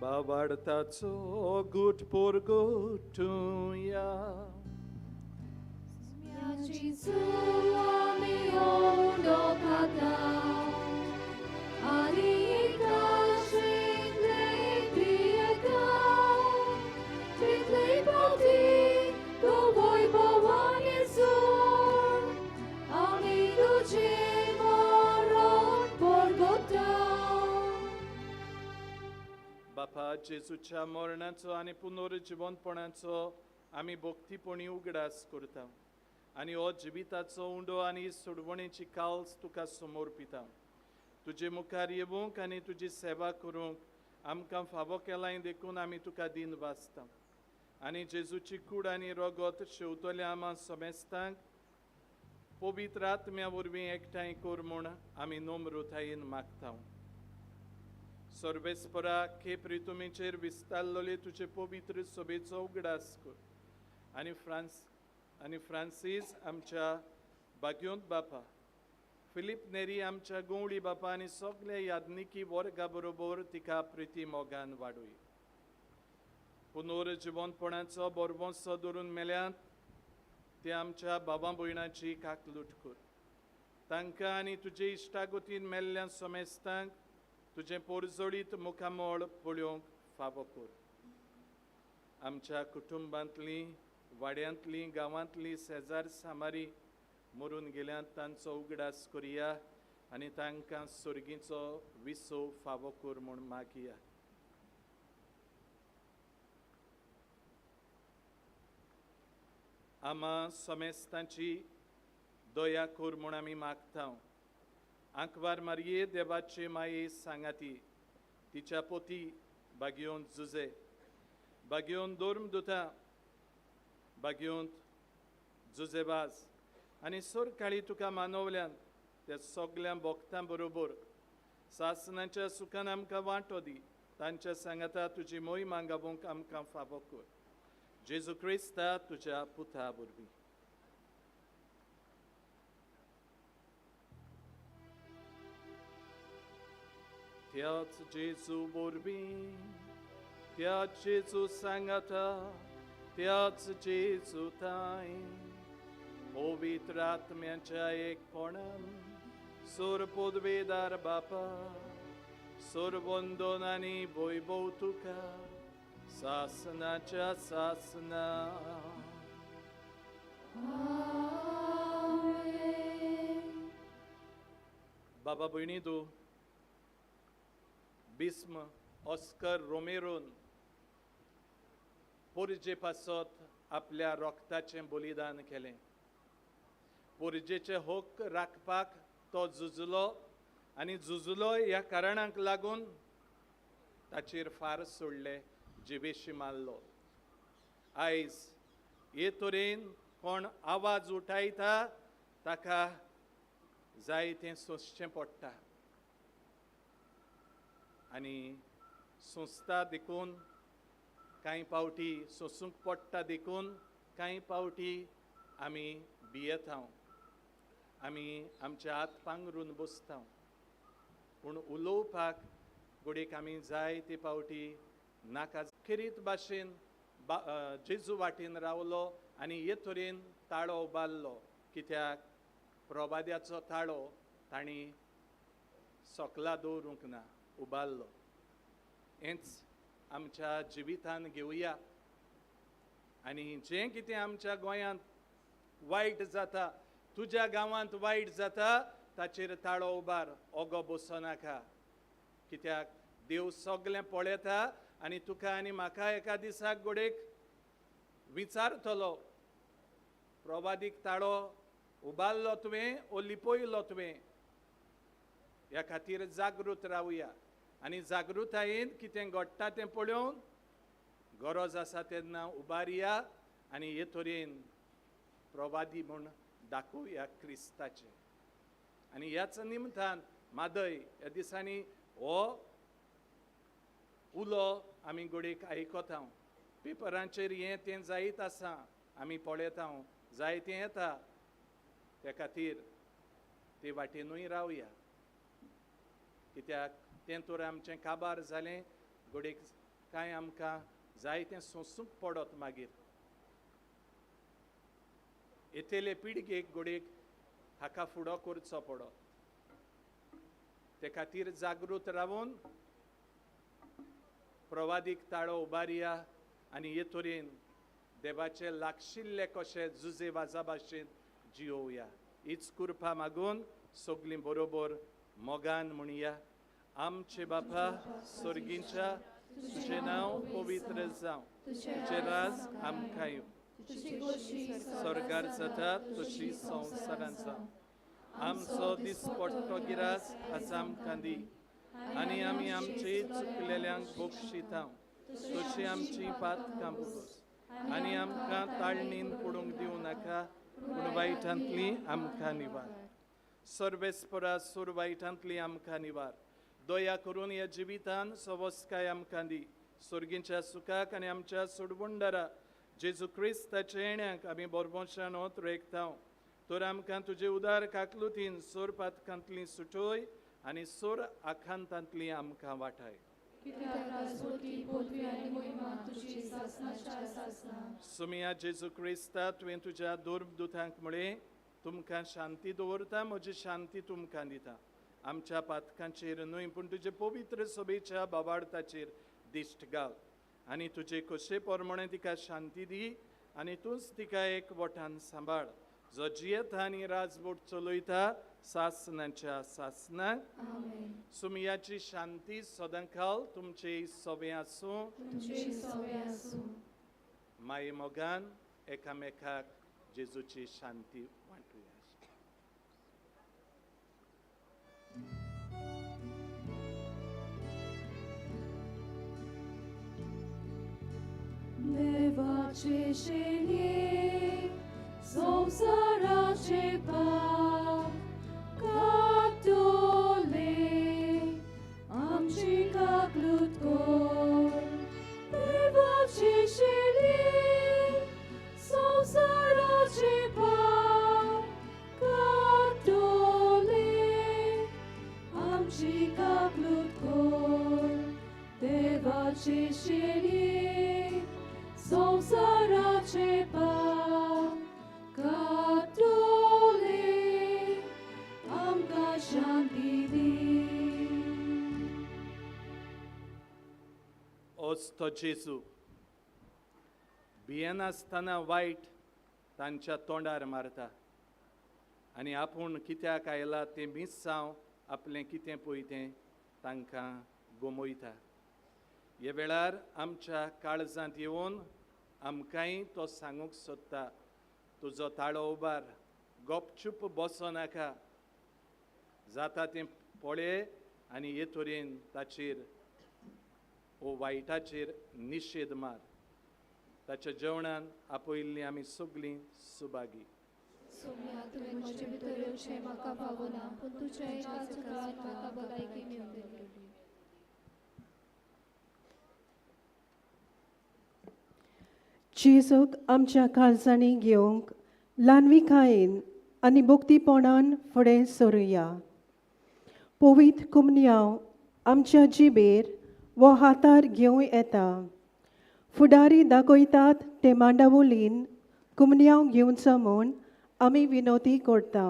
बाबाडताचो गुट पोरगोटुया बापा जेजूच्या मरणाचो आनी पुनर्जिवनपणाचो आमी भक्तीपणी उगडास करता आनी हो जिविताचो उंडो आनी सोडवणेची काल्स तुका समर्पिता. तुजे मुखार येवंक आनी तुजी सेवा करूंक आमकां फावो केलाय देखून आमी तुका दिन वाचता आनी जेजूची कूड आनी रगत शेवतल्या आमा समेस्तांक पवित्र आत्म्या वरवीं एकठांय कर म्हूण आमी नम्रतायेन मागता. सर्वेस्परा खेप रितुमीचेर विस्तारलेले तुजे पवित्र सभेचो उगडास कर आनी फ्रांसीस आमच्या भाग्योंत बापा, फिलीप नेरी आमच्या गवळी बापा आनी सगळे यादनिकी वर्गा बरोबर तिका प्रिती मोगान वाडोय. पुनर्जिवनपणाचो बरवंसो धरून मेल्यात ते आमच्या बाबा भयणाची काकलूट कर. तांकां आनी तुजे इश्टागतीन मेल्ल्या समेस्तांक तुजें पोरजोळीत मुखामळ पळोवंक फावो कर. आमच्या कुटुंबांतलीं, वाड्यांतलीं, गांवांतलीं शेजार सामारी मरून गेल्यात तांचो उगडास करुया आनी तांकां सर्गीचो विसव फावो कर म्हूण मागया. आमा समेस्तांची दया कर म्हूण आमी मागता. आंकवार मारये देवाचे माये सांगाती तिच्या पोती बागयोन जुजे बागयोन धर्मदुता बागयोन जुजेबाज आनी सरकाळी तुका मानवल्यान त्या सगल्या भक्तां बरोबर सासनाच्या सुखान आमकां वांटो दी. तांच्या सांगाता तुजी मोय मांगावंक आमकां फावो कर. जेजू क्रिस्ता तुज्या पुता वरवीं. त्याच जेजू वरवीं, त्याच जेजू सांगाता, त्याच जेजू ताई पवित्र आत्म्याच्या एकपणान सोर पदवेदार बापा सोरवंदन आनी वैभव तुका सासनाच्या सासना. बाबा भयणी तूं भीस्म ऑस्कर रोमेरोन पोरजे पासत आपल्या रोगताचें बलिदान केलें. पोरजेचे हक राखपाक तो झुजलो आनी झुजलो ह्या कारणाक लागून ताचेर फार सोडले, जिवेशी मारलो. आयज हे तरेन कोण आवाज उठायता ताका जाय तें सोंसचें पडटा आनी सोंसता देखून कांय पावटी सोंसूंक पडटा देखून कांय पावटी आमी भियेता, आमी आमचे हात पांगरून बसता. पूण उलोवपाक घडयेक आमी जाय ते पावटी नाका. खेरीत भाशेन जेजू वाटेन रावलो आनी हे तरेन ताळो उबारलो. कित्याक प्रवाद्याचो ताळो तांणी सकला दवरूंक ना, उबारलो. हेंच आमच्या जिवितान घेवया आनी जें कितें आमच्या गोंयांत वायट जाता, तुज्या गांवांत वायट जाता, ताचेर ताळो उबार, ओगो बसो नाका. कित्याक देव सगळें पळयता आनी तुका आनी म्हाका एका दिसाक घडयेक विचारतलो, प्रवादीक ताळो उबारलो तुवें ओ लिपयलो तुवें. ह्या खातीर जागृत रावया. आनी जागृतायेन कितें घडटा तें पळोवन गरज आसा तेन्ना उबारया आनी हे तरेन प्रवादी म्हूण दाखोवया क्रिस्ताचें. आनी ह्याच निमतान मादय ह्या दिसांनी हो उलो आमी घडयेक आयकता. पेपरांचेर हें तें जायत आसा, आमी पळयता, जायतें येता. त्या खातीर ते वाटेनूय रावया, कित्याक तें तर आमचें काबार जालें घडयेक कांय आमकां जायतें सोंसूंक पडत. मागीर येतले पिळगेक घडयेक हाका फुडो करचो पडत. ते खातीर जागृत रावन प्रवादीक ताळो उबारया आनी हे तरेन देवाचे लागशिल्ले कशे जुजे वाजा भाशेन जियोवया. हीच कृपा मागून सगळीं बरोबर मोगान म्हणया. आमचे बापा स्वर्गींच्या, तुजें नांव पवित्र जावं, तुजें राज आमकां येवं, स्वर्गार जाता तशी संवसारांत जावं. आमचो दिसपट्टो गिरास आज आमकां दी आनी आमी आमचे चुकलेल्यांक बक्षिता तशी आमची पातकां पुरोस आनी आमकां ताळणीन पडूंक दिवं नाका, पूण वायटांतली आमकां निवार. सर्वेस्परा सूर वायटांतली आमकां निवार. दया करून ह्या जिवितान सवस्काय आमकां दी. स्वर्गींच्या सुखाक आनी आमच्या सोडवणदारा जेजू क्रिस्ताच्या येण्याक आमी बरबोशान होत रेखता. तर आमकां तुजे उदार काकलुतीन सोर पातकांतली सुटोय आनी सोर आखांतांतली आमकां वाटाय. सुमिया जेजू क्रिस्ता, तुवें तुज्या दुर्बदुतांक म्हळें, तुमकां शांती दवरता, म्हजी शांती तुमकां दिता. आमच्या पातकांचेर न्हय पूण तुजे पवित्र सभेच्या बाबार्थाचेर दिश्ट घाल आनी तुजे खोशे प्रमाणे तिका शांती दी आनी तूंच तिका एक वटान सांबाळ, जो जियेता आनी राजवट चलयता सासनाच्या सासनाक. सुमियाची शांती सदांकाल तुमचे सवे आसूं. माये मोगान एकामेकाक जेजूची शांती वांटुया. देवाचे शेणये संवसाराचे पाप काडटले, आमची काकलूत कर. देवाचे शेणये संवसाराचे पाप काडटले, आमची काकलूत कर. देवाचे शेणये संवसाराचे पाप काडटले, आमकां शांती दी. ओस्तो जेजू भियेनासतना वायट तांच्या तोंडार मारता आनी आपूण कित्याक आयला तें मिस्सांव आपलें कितें पळय तें तांकां गमयता. ह्या वेळार आमच्या काळजांत येवन आमकांय तो सांगूंक सोदता, तुजो ताळो उबार, गपचूप बसो नाका, जाता तें पळय आनी हे तरेन ताचेर वो वायटाचेर निशेध मार. ताच्या जेवणान आपयल्लीं आमी सगळीं सुभागी. सोम्या, तुवें म्हजे भितर येवचें म्हाका फावना, पूण तुज्या एकाच उतरान म्हाका भलायकी मेळटली. जेजूक आमच्या काळजांनी घेवंक ल्हानविकायेन आनी भक्तीपणान फुडें सरुया. पवित्र कुमन्यांव आमच्या जिबेर वो हातार घेवं येता. फुडारी दाखयतात ते मांडावलीन कुमन्यांव घेवचो म्हूण आमी विनोती करता.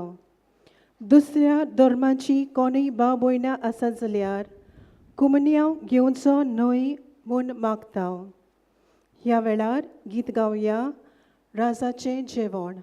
दुसऱ्या धर्माची कोणूय भाव भयणां आसा जाल्यार कुमन्यांव घेवचो न्हय म्हूण मागता. ह्या वेळार गीत गावया राजाचें जेवण.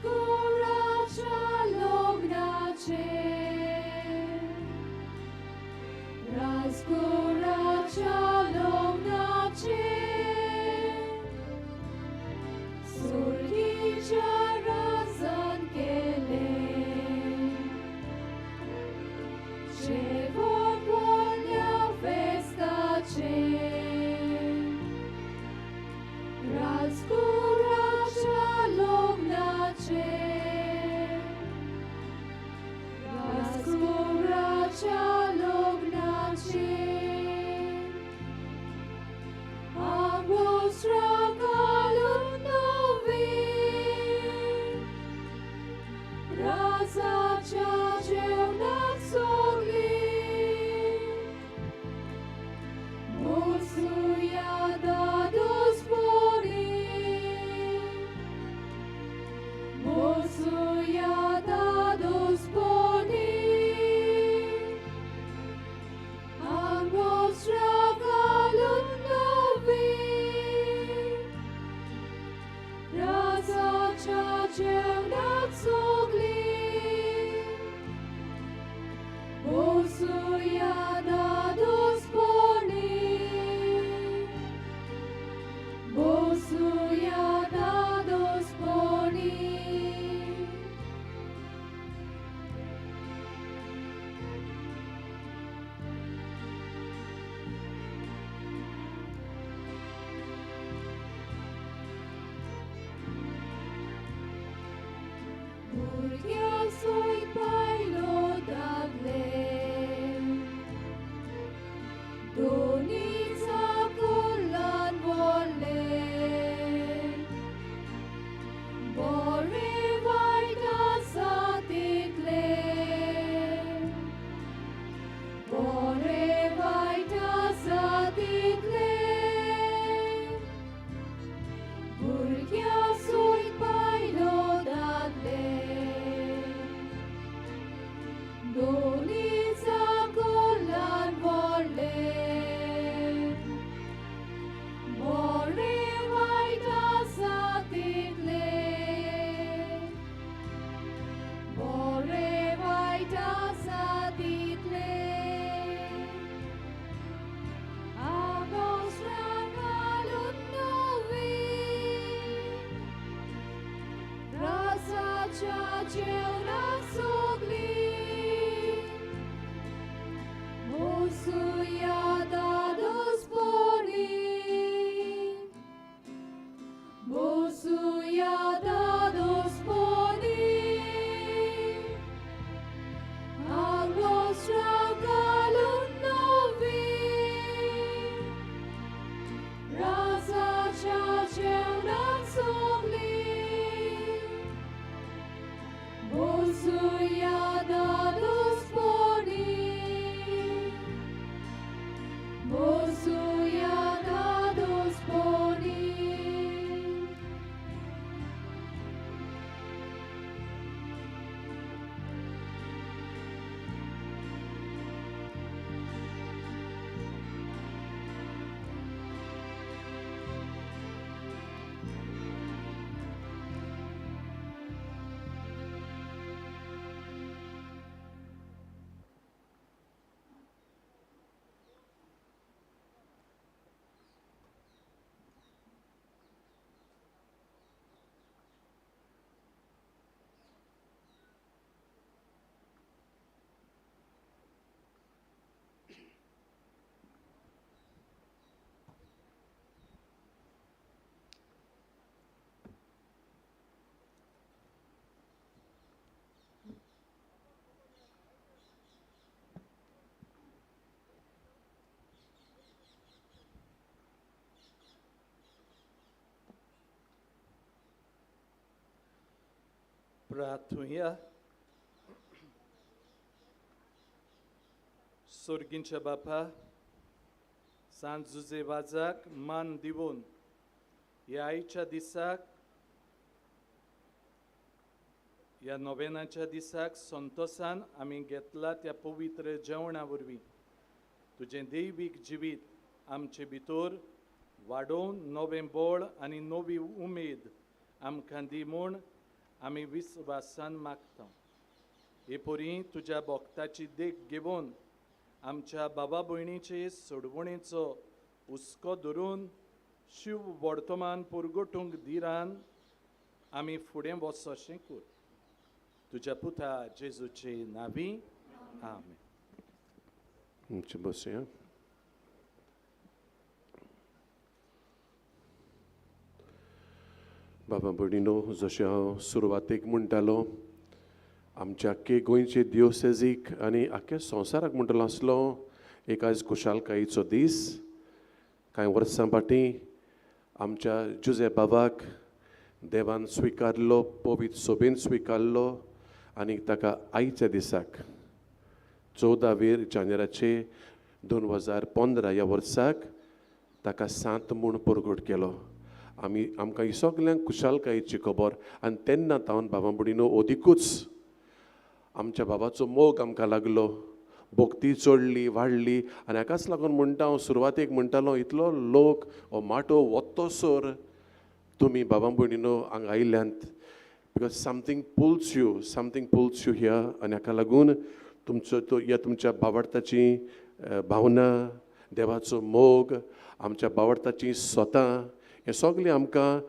राजकुराच्या लग्नाचे, राजकुराच्या लग्नाचे, सुर्गीच्या राजान केले जेवण व्हडल्या फेस्ताचे, राजकुराच्या लग्नाचे, राजकुराच्या लग्नाचे. आंगवस्त्र घालून नवी राजाच्या जेवणाक सगळी बसुया दादोसपणी, बसुया दादोसपणी. आंगवस्त्र घालून नवी राजाच्या जेवणाक सगळी बसुया दादोसपणी, बसुया दादोसपणी. भुरग्यां सयत बायलो दादले दोनी चाकुलान व्हडले, बरें वायट आसा तितले, बरें वायट आसा तितले. भुरग्यां सयत बायलो दादले दोनी चाकुलान व्हडले, बरें वायट आसा तितले, बरें वायट आसा तितले. आंगवस्त्र घालून नवी राजाच्या जेवणाक सगळी बसुया दादोसपणी, बसुया दादोसपणी. आंगवस्त्र घालून नवी राजाच्या जेवणाक सगळी बसुया दादोसपणी, बसुया दादोसपणी. प्रार्थुया. सोर्गींच्या बापा, सांत जुजे वाजाक मान दिवन ह्या आयच्या दिसाक, ह्या नोवेनाच्या दिसाक संतोसान आमी घेतला त्या पवित्र जेवणा वरवीं तुजें दैवीक जिवीत आमचे भितर वाडोवन नवें बळ आनी नवी उमेद आमकां दी म्हूण आमी विस्वासान मागता. हे परी तुज्या भक्ताची देख घेवन आमच्या बाबा भयणीचे सोडवणेचो हुस्को धरून शिव वर्तमान पुरगोटूंक धिरान आमी फुडें वचशें कर. तुज्या पुता जेजूचे नावी आमेन. बसया. बाबा भयणीनो, जशें हांव सुरवातेक म्हणटालो, आमच्या आख्खे गोंयचे दिवसेजीक आनी आख्ख्या संवसाराक म्हणटलो आसलो एक आयज खुशालकायेचो दीस. कांय वर्सां फाटीं आमच्या जुजे बाबाक देवान स्विकारलो, पवित्र सोबेन स्विकारलो आनी ताका आयच्या दिसाक 14 जानेराचे 2015 ह्या वर्साक ताका सांत म्हूण परगट केलो. आमी आमकां ही सगल्यांक खुशालकायेची खबर. आनी तेन्ना तावन बाबा भयणीनो अदिकूच आमच्या बाबाचो मोग आमकां लागलो, भक्ती चडली वाडली. आनी हाकाच लागून म्हणटा हांव सुरवातेक म्हणटालो, इतलो लोक हो माटो वत्तोसर तुमी बाबा भयणीनो हांगा आयल्यांत, because something pulls you, something pulls you here. आनी हाका लागून तुमचो तो ह्या तुमच्या बावडताची भावना, देवाचो मोग, आमच्या बावडताची स्वता, हें सगळें आमकां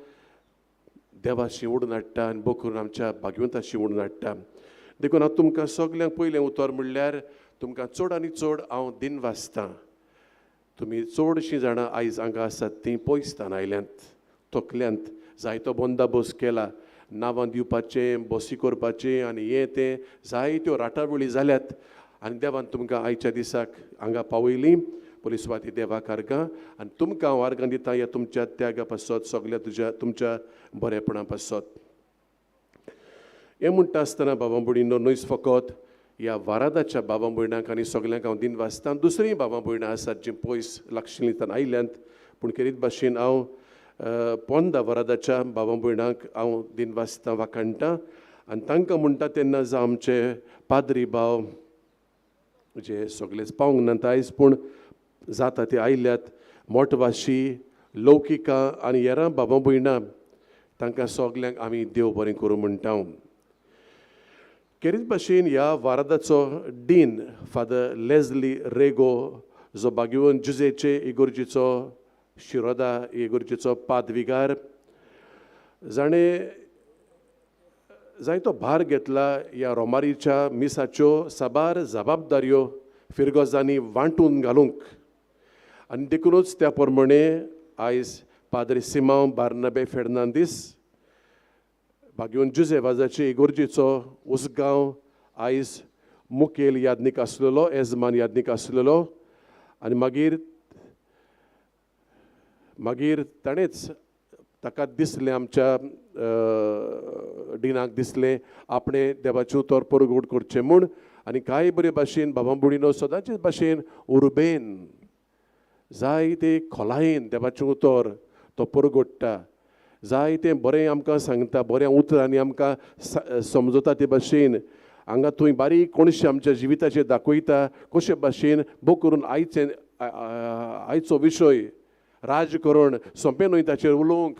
देवाशी ओडून हाडटा आनी भोग करून आमच्या भाग्यवंताशी ओडून हाडटा. देखून हांव तुमकां सगल्यांक पयलें उतर म्हणल्यार तुमकां चड आनी चड हांव दिनवासतां. तुमी चडशीं जाणां आयज हांगा आसात तीं पयसतान आयल्यांत, थकल्यांत, जायतो बंदोबस्त केला, नांवां दिवपाचें, बसी करपाचें आनी हें तें जायत्यो राटावळी जाल्यात. आनी देवान तुमकां आयच्या दिसाक हांगा पावयली. पयली सुवाती देवाक आर्गां आनी तुमकां हांव आर्गां दिता ह्या तुमच्या त्यागा पासत, सगल्या तुज्या तुमच्या बरेपणा पासत. हें म्हणटा आसतना बाबा भयणीनो, न्हयच फकत ह्या वारादाच्या बाबा भयणांक आनी सगल्यांक हांव दिनवासता, दुसरीय बाबा भयणां आसात जीं पयस लागशिल्लींतान आयल्यांत, पूण खेरीत भाशेन हांव पोंदा वरादाच्या बाबा भयणांक हांव दिनवासता, वाखाणटा. आनी तांकां म्हणटा तेन्ना जावं आमचे पाद्री भाव जे सगळेच पावंक नात आयज, पूण जाता ते आयल्यात, मोटवाशी, लौकिका आनी हेरां बाबा भयणां, तांकां सगल्यांक आमी देव बरें करूं म्हणटा. खेरीत भाशेन ह्या वारादाचो डीन फादर लेजली रेगो, जो बागेवन जुजेचे इगोर्जीचो शिरोदा इगोर्जीचो पादविगार, जाणें जायतो भार घेतला ह्या रोमारीच्या मिसाच्यो साबार जबाबदाऱ्यो फिरगोजांनी वांटून घालूंक. आनी देखुनूच त्या प्रमाणे आयज पाद्री सिमांव बार्नाबे फेर्नांदीस बागेवन जुजे वाजाचे इगोर्जीचो उसगांव आयज मुखेल यादनीक आसलेलो, येजमान यादनीक आसलेलो. आनी मागीर मागीर ताणेंच ताका दिसलें, आमच्या डिनाक दिसलें आपणें देवाचें उतर परगट करचें म्हूण. आनी कांय बरे भाशेन बाबा भयणीनो सदांचेच भाशेन उर्बेन जायते खोलायेन देवाचें उतर तो परगट्टा, जायतें बरें आमकां सांगता, बऱ्या उतरांनी आमकां समजता. ते भाशेन हांगा थंय बारीक कोणशे आमच्या जिविताचेर दाखयता कशे भाशेन भोग करून आयचे आयचो विशय राजकरण सोंपें न्हय ताचेर उलोवंक,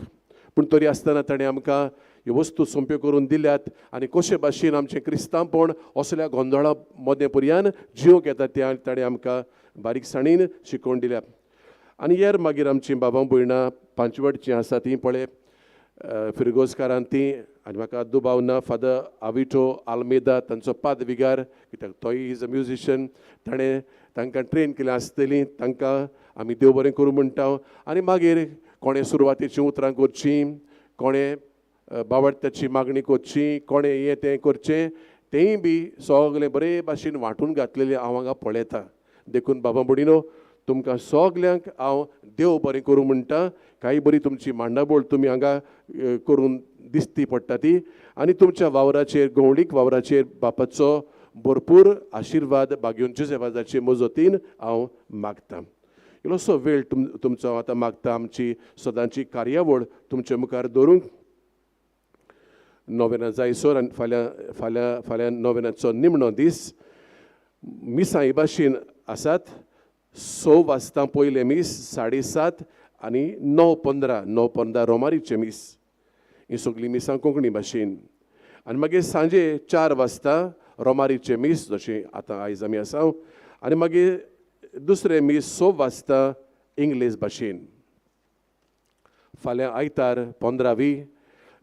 पूण तरी आसतना ताणें आमकां ह्यो वस्तू सोंप्यो करून दिल्यात. आनी कशे भाशेन आमचें क्रिस्तांवपण असल्या गोंदळा मदें पर्यान जिवंक येता तें ताणें आमकां बारीकसाणीन शिकोवन दिल्या. आनी हेर मागीर आमचीं बाबा भयणां पांचवडचीं आसा तीं पळय फिरगोजकारान तीं, आनी म्हाका दुबाव ना फादर आविटो आल्मेदा तांचो पादविगार, कित्याक तोय is a musician, ताणें तांकां ट्रेन केल्या आसतली, तांकां आमी देव बरें करूं म्हणटा. आनी मागीर कोणें सुरवातेचीं उतरां करचीं, कोणें बावडत्याची मागणी करची, कोणें हें तें करचें, तेंय बी सगळें बरे भाशेन वांटून घातलेलें हांव हांगा पळयतां. देखून बाबा भयणीनो, तुमकां सगल्यांक हांव देव बरें करूं म्हणटा. कांय बरी तुमची मांडावळ तुमी हांगा करून दिसती पडटा ती, आनी तुमच्या वावराचेर, गवळीक वावराचेर बापाचो भरपूर आशिर्वाद बागेवन जुजेवाजाचे मजतीन हांव मागतां. इल्लोसो वेळ तुमचो हांव आतां मागता आमची सदांची कार्यावळ तुमचे मुखार दवरूंक. नोवेना जायसर आनी फाल्यां फाल्यां फाल्यां नोवेनाचो निमणो दीस. मिसां हे भाशेन आसात, 6 वाजता पयलें मीस, 7:30 आनी 9:15, 9:15 रोमारीचें मीस. हीं सगळीं मिसां कोंकणी भाशेन. आनी मागीर सांजे 4 वाजता रोमारीचें मीस जशें आतां आयज आमी आसा आनी मागीर दुसरें मीस 6 वाजता इंग्लीश भाशेन. फाल्यां आयतार 15वी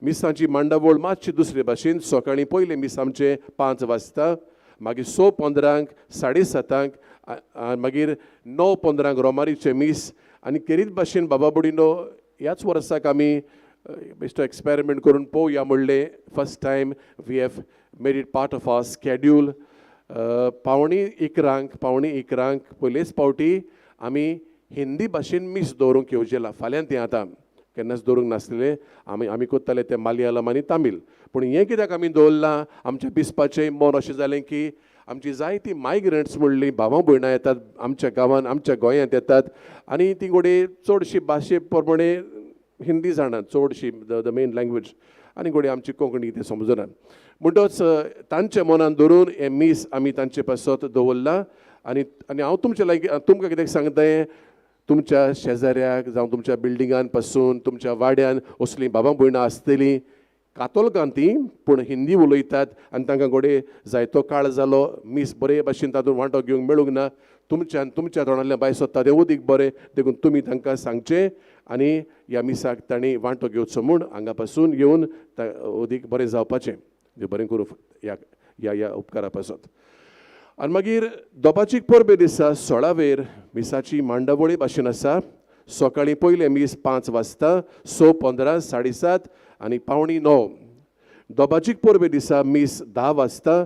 मिसांची मांडावळ मातशी दुसरे भाशेन. सकाळीं पयलें मीस आमचें 5 वाजता, मागीर 6:15, 7:30, मागीर 9:15 रोमारीचें मीस. आनी खेरीत भाशेन बाबा भयणीनो ह्याच वर्साक आमी बेश्टो एक्सपेरिमेंट करून पळोवया म्हणलें. First time we have made it part of our schedule. 10:45 पयलेच फावटी आमी हिंदी भाशेन मीस दवरूंक येवजेलां. फाल्यां तें आतां केन्नाच दवरूंक नासलें, आमी करताले तें मालयालम आनी तामील. पूण हें कित्याक आमी दवरलां, आमच्या बिस्पाचें मन अशें जालें की आमची जायतीं मायग्रंट्स म्हणलीं भावां भयणां येतात आमच्या गांवांत, आमच्या गोंयांत येतात आनी ती घोडये चडशी भाशे प्रमाणे हिंदी जाणात, चडशी the main language, आनी घोडये आमची कोंकणी ते समजना. म्हणटच तांच्या मनान धरून हें मीस आमी तांचे पासत दवरलां. आनी आनी हांव तुमचे लागीं तुमकां कित्याक सांगता हें, तुमच्या शेजाऱ्याक जावं तुमच्या बिल्डिंगान पासून तुमच्या वाड्यान असलीं बाबा भयणां आसतलीं, कातोलकां तीं पूण हिंदी उलयतात आनी तांकां घोडये जायतो काळ जालो मीस बरे भाशेन तातूंत वांटो घेवंक मेळूंक ना. तुमच्यान तुमच्या तोंडांतल्यान भायर सोदता तें उदीक बरें, देखून तुमी तांकां सांगचें आनी ह्या मिसाक तांणी वांटो घेवचो म्हूण हांगा पासून येवन उदीक बरें जावपाचें. देव बरें करूं ह्या ह्या ह्या उपकारा पासत. आनी मागीर दोपाचीक परबे दिसा 16वेर मिसाची मांडावळी भाशेन आसा. सकाळीं पयलें मीस 5 वाजता, 6:15, 7:30 आनी 8:45. दोबाचीक परबे दिसा मीस 10 वाजता.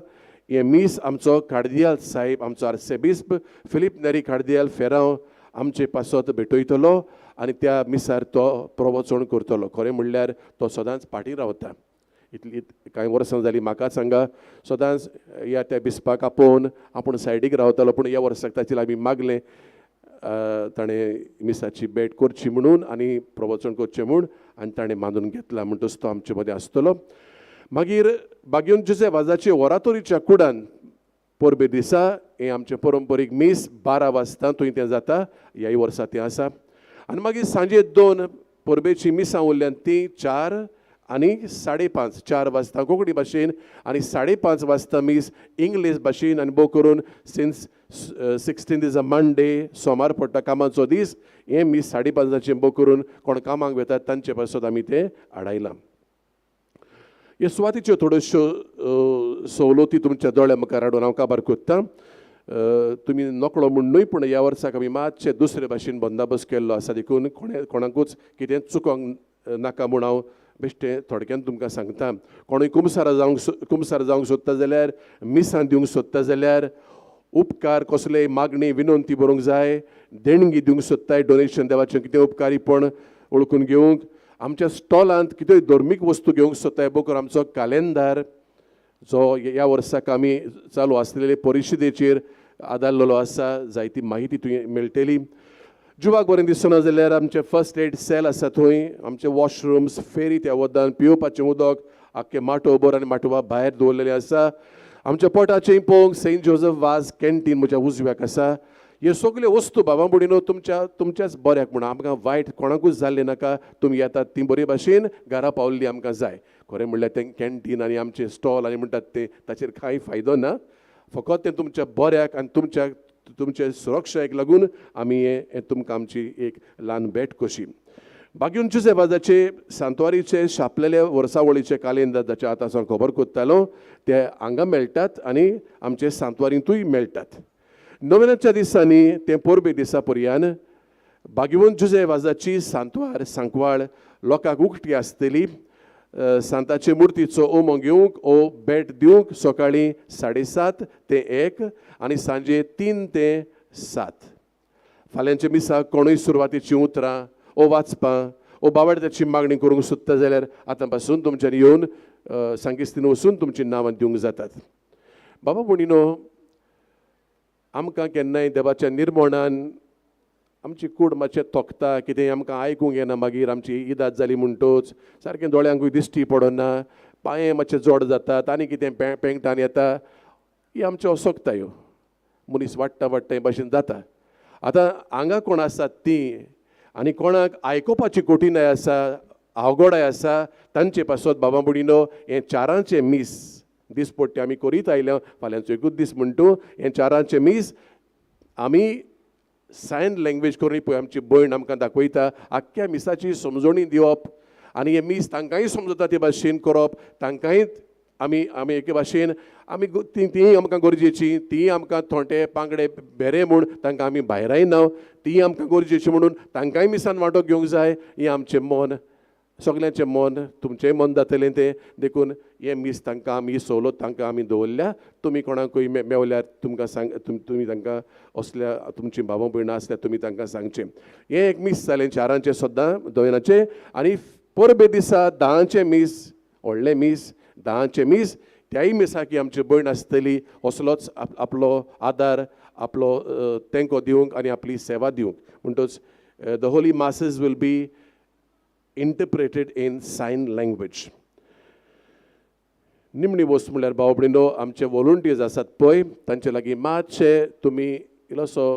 हें मीस आमचो कार्दियाल साहेब, आमचो आर्सेबिस्प फिलीप नेरी कार्दियाल फेरांव आमचे पासत भेटयतलो आनी त्या मिसार तो प्रवचन करतलो. खरें म्हणल्यार तो सदांच फाटीं रावता. इतली कांय वर्सां जालीं म्हाका सांगा सदांच ह्या त्या बिस्पाक आपोवन आपूण सायडीक रावतालो, पूण ह्या वर्साक ताचेर आमी मागलें ताणें मिसाची भेट करची म्हणून आनी प्रवचन करचें म्हूण, आनी ताणें मानून घेतला. म्हणटच तो आमचे मदें आसतलो. मागीर बागेवन जुझे वाजाचे ओरातोरीच्या कुडान परबे दिसा हें आमचें परंपरीक मीस 12 वाजता थंय तें जाता. ह्याय वर्सा तें आसा. आनी मागीर सांजे 2 परबेचीं मिसां उरल्यान तीं 4 आनी 5:30, 4 वाजता कोंकणी भाशेन आनी 5:30 वाजता मीस इंग्लीश भाशेन. आनी भोव करून सिन्स 16 is a Monday, सोमार पडटा कामाचो दीस, हें मीस 5:30 भोव करून कोण कामाक वेतात तांचे पासत आमी तें आडायलां. ह्यो सुवातीच्यो थोड्योश्यो सवलती तुमच्या दोळ्या मुखार हाडून हांव काबार कोत्तां. तुमी नकळो म्हूण न्हय, पूण ह्या वर्साक आमी मातशे दुसरे भाशेन बंदोबस्त केल्लो आसा, देखून कोणाकूच कितें चुकोंक नाका म्हूण हांव बेश्टें थोडक्यान तुमकां सांगता. कोणूय कुमसार जावंक सोदता जाल्यार, मिसां दिवंक सोदता जाल्यार, उपकार कसलेय मागणी विनंती बरोवंक जाय, देणगी दिवंक सोदताय, डोनेशन देवाचें कितें उपकारीपण वळखून घेवंक, आमच्या स्टॉलांत कितेंय धर्मीक वस्तू घेवंक सोदताय, बोकर आमचो कालेंदार जो ह्या वर्साक आमी चालू आसलेले परिशदेचेर आदारलेलो आसा, जायती माहिती तुवें मेळटली. जिवाक बरें दिसना जाल्यार आमचें फर्स्ट एड सेल आसा थंय, आमचे वॉशरुम्स, फेरी त्या वतान पिवपाचें उदक आख्खें माटोवर आनी माटवा भायर दवरलेलें आसा. आमच्या पोटाचें पळोवंक सेंट जोजफ वाज कॅन्टीन म्हज्या उजव्याक आसा. ह्यो सगल्यो वस्तू बाबा भयणीनो तुमच्याच बऱ्याक म्हूण, आमकां वायट कोणाकूच जाल्लें नाका. तुमी येतात ती बरे भाशेन घरा पावल्ली आमकां जाय. खरें म्हणल्यार तें कॅन्टीन आनी आमचें स्टॉल आनी म्हणटात तें ताचेर कांय फायदो ना, फकत तें तुमच्या बऱ्याक आनी तुमचे सुरक्षायेक लागून आमी हें तुमकां आमची एक ल्हान भेट कशी. बागेवन जुझे वाजाचे सांतवारीचे छापलेले वर्सावळीचे कालेंदार जाचे आतां हांव खबर कोत्तालो ते हांगा मेळटात आनी आमचे सांतवारींतूय मेळटात. नोवेनाच्या दिसांनी ते परबे दिसा पर्यान बागेवन जुझे वाजाची सांतवार सांकवाळ लोकांक उकटी आसतली. सांताचे मुर्तीचो उमो घेवंक ओ भेट दिवंक सकाळीं 7:30 ते 1 आनी सांजे 3 ते 7. फाल्यांच्या मिसाक कोणूय सुरवातीचीं उतरां ओ वाचपां ओ बावडत्याची मागणी करूंक सोदता जाल्यार आतां पासून तुमच्यान येवन सांगिस्तीन वचून तुमचीं नांवां दिवंक जातात. बाबा भयणीनो, आमकां केन्नाय देवाच्या निर्मोणान आमची कूड मातशें तोखता, कितें आमकां आयकूंक येना, मागीर आमची इदाद जाली म्हणटोच सारकें दोळ्यांकूय दिश्टी पडना, पांये मातशे जोड जातात आनी कितें पेंगटान येता, ही आमच्यो असक्तायो. मनीस वाडटा वाडटा हे भाशेन जाता. आतां हांगा कोण आसात तीं आनी कोणाक आयकुपाची कठीणाय आसा, अवगडाय आसा तांचे पासत बाबा भयणीनो हें चारांचें मीस दिसपट्टे आमी करीत आयल्या. फाल्यांचो एकूच दीस म्हणटू हें चारांचें मीस आमी सायन लँग्वेज करून पळय आमची भयण आमकां दाखयता आख्ख्या मिसाची समजणी दिवप आनी हें मीस तांकांय समजता ते भाशेन करप. तांकांय आमी आमी एके भाशेन आमी तीं आमकां गरजेची, तीं आमकां थोंटे पांगडे भेरे म्हूण तांकां आमी भायरायना, तीं आमकां गरजेची म्हणून तांकांय मिसान वांटो घेवंक जाय. हें आमचें मन, सगल्यांचें मन, तुमचेंय मन जातलें तें. देखून हें मीस तांकां आमी सवलत तांकां आमी दवरल्या. तुमी कोणाकूय मेवल्यार तुमकां सांग, तुमी तांकां असल्या तुमची बाबा भयणां आसल्यार तुमी तांकां सांगचें. हें एक मीस जालें चारांचें सद्दां दोयनाचें. आनी परबे दिसा 10ांचें मीस, व्हडलें मीस 10ांचें मीस, त्याय मिसाक आमची भयण आसतली असलोच आपलो आदार, आपलो तेंको दिवंक आनी आपली सेवा दिवंक. म्हणटच the holy masses will be interpreted in sign language. निमणी वस्त म्हणल्यार भाव भयणीनो आमचे वॉलंटियर्स आसात पळय तांचे लागीं मातशे तुमी इल्लोसो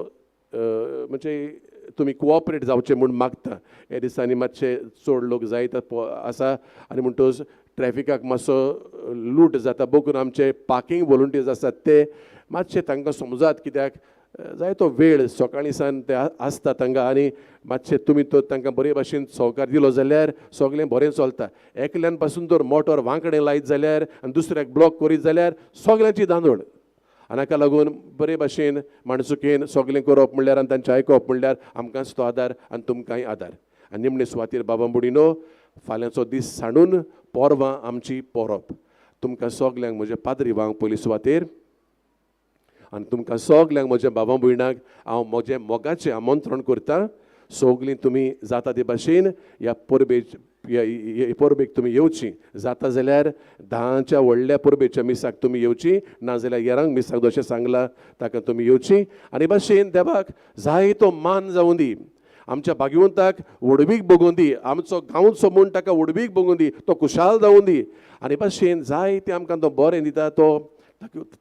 म्हणजे तुमी कोऑपरेट जावचें म्हूण मागता. ह्या दिसांनी मातशे चड लोक जायत आसा आनी म्हणटच ट्रॅफिकाक मातसो लूट जाता. बघून आमचे पार्किंग वॉलंटियर्स आसात ते मातशे तांकां समजात, कित्याक जायतो वेळ सकाळीं सावन ते आसता तांकां आनी मातशें तुमी तो तांकां बरे भाशेन सहकार दिलो जाल्यार सगळें बरें चलता. एकल्यान पासून तर मोटर वांकडें लायत जाल्यार आनी दुसऱ्याक ब्लॉक करीत जाल्यार सगळ्यांची धांदोळ. आनी हाका लागून बरे भाशेन माणसुकेन सगळें करप म्हणल्यार आनी तांचें आयकप म्हणल्यार आमकांच तो आदार आनी तुमकांय आदार. आनी निमणे सुवातेर बाबा बुडीनो फाल्यांचो दीस सांडून पोरवां आमची पोरप. तुमकां सगल्यांक म्हज्या पाद्रीवांक पयली सुवातेर आनी तुमकां सगल्यांक म्हज्या बाबा भयणाक हांव म्हजें मोगाचें आमंत्रण करता. सगलीं तुमी जाता ते भाशेन ह्या परबेक परबेक तुमी येवची. जाता जाल्यार 10च्या व्हडल्या परबेच्या मिसाक तुमी येवची, नाजाल्यार येरांक मिसाक जशें सांगलां ताका तुमी येवची. आनी भाशेन देवाक जायतो मान जावूं दी, आमच्या भाग्यवंताक व्हडवीक भोगूं दी, आमचो गांवचो म्हूण ताका व्हडवीक भोगूं दी, तो खुशाल जावूं दी. आनी भाशेन जायते आमकां तो बरें दिता, तो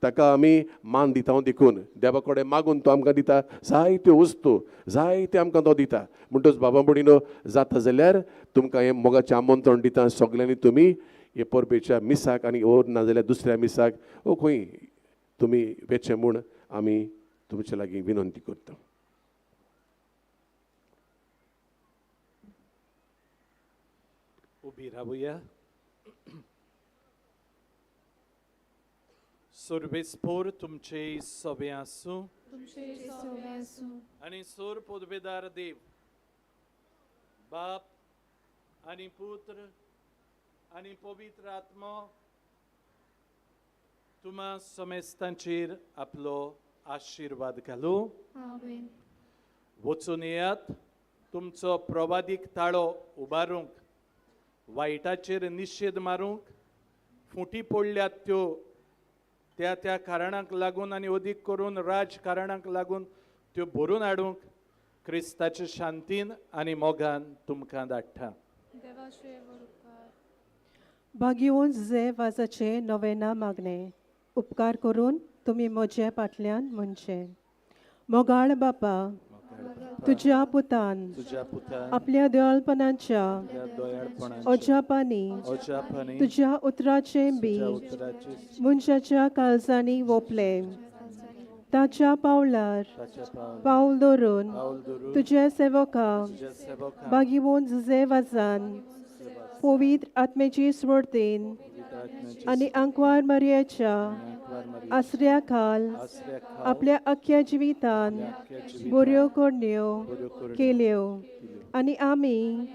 ताका आमी मान दिता. देखून देवा कडेन मागून तो आमकां दिता जायत्यो वस्तू, जायते आमकां तो दिता. म्हणटच बाबा भयणीनो जाता जाल्यार तुमकां हें मोगाचें आमंत्रण दिता. सगल्यांनी तुमी हे परबेच्या मिसाक आनी ओर नाजाल्यार दुसऱ्या मिसाक ओ खंय तुमी वेचें म्हूण आमी तुमचे लागीं विनंती करता. उबी रावया. सुर्वेस्पोर तुमचे सभे आसूं आनी सोर पदवेदार देव बाप आनी पुत्र आनी पवित्र आत्मो तुमा समेस्तांचेर आपलो आशिर्वाद घालूं. वचून येयात तुमचो प्रवादीक ताळो उबारूंक, वायटाचेर निशेध मारूंक, फुटी पडल्यात त्यो त्या त्या कारणांक लागून आनी अदीक करून राजकारणाक लागून त्यो भरून हाडूंक क्रिस्ताचे शांतीन आनी मोगान तुमकां धाडटा. भाग्यवंत जे वाजाचे नवेना मागणें उपकार करून तुमी म्हजे फाटल्यान म्हणचें. मोगाळ बापा, तुज्या पुतान आपल्या दयाळपणाच्या अजापांनी तुज्या उतराचें बी मनशाच्या काळजांनी वोपलें. ताच्या पावलार पावल दवरून तुज्या सेवका भाग्यवंत जुजे वाजान पवित्र आत्मेची स्मृतीन आनी आंकवार मारयेच्या आसऱ्या खाल आपल्या अख्ख्या जिवितान बऱ्यो करण्यो केल्यो आनी आमी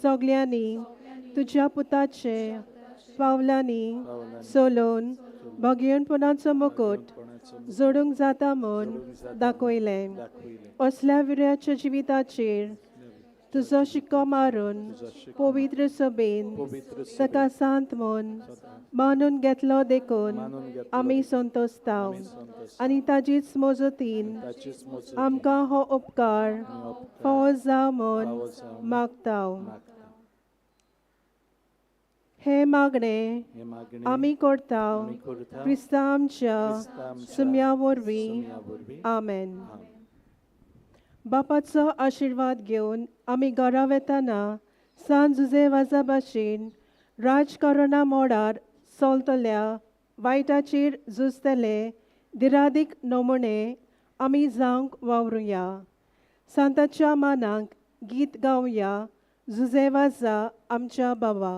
सगल्यांनी तुज्या पुताचे पावलांनी चलोवन भाग्यपणाचो मुकूट जोडूंक जाता म्हूण दाखयलें. असल्या विर्याच्या जिविताचेर तुजो शिक्को मारून पवित्र सभेन ताका सांत म्हूण मानून घेतलो. देखून आमी संतोशताव आनी ताजीच मजतीन आमकां हो उपकार फावो जावं म्हूण मागता. हे मागणें आमी करता क्रिस्ता आमच्या सुम्या वरवीं. आमेन. बापाचो आशिर्वाद घेवन आमी घरा वेताना सान जुजे वाजा भाशेन राजकारणा मोडार चलतल्या वायटाचेर झुजतले दिरादीक नमुने आमी जावंक वावरुया. सांताच्या मानाक गीत गावया जुजे वाजा आमच्या बाबा.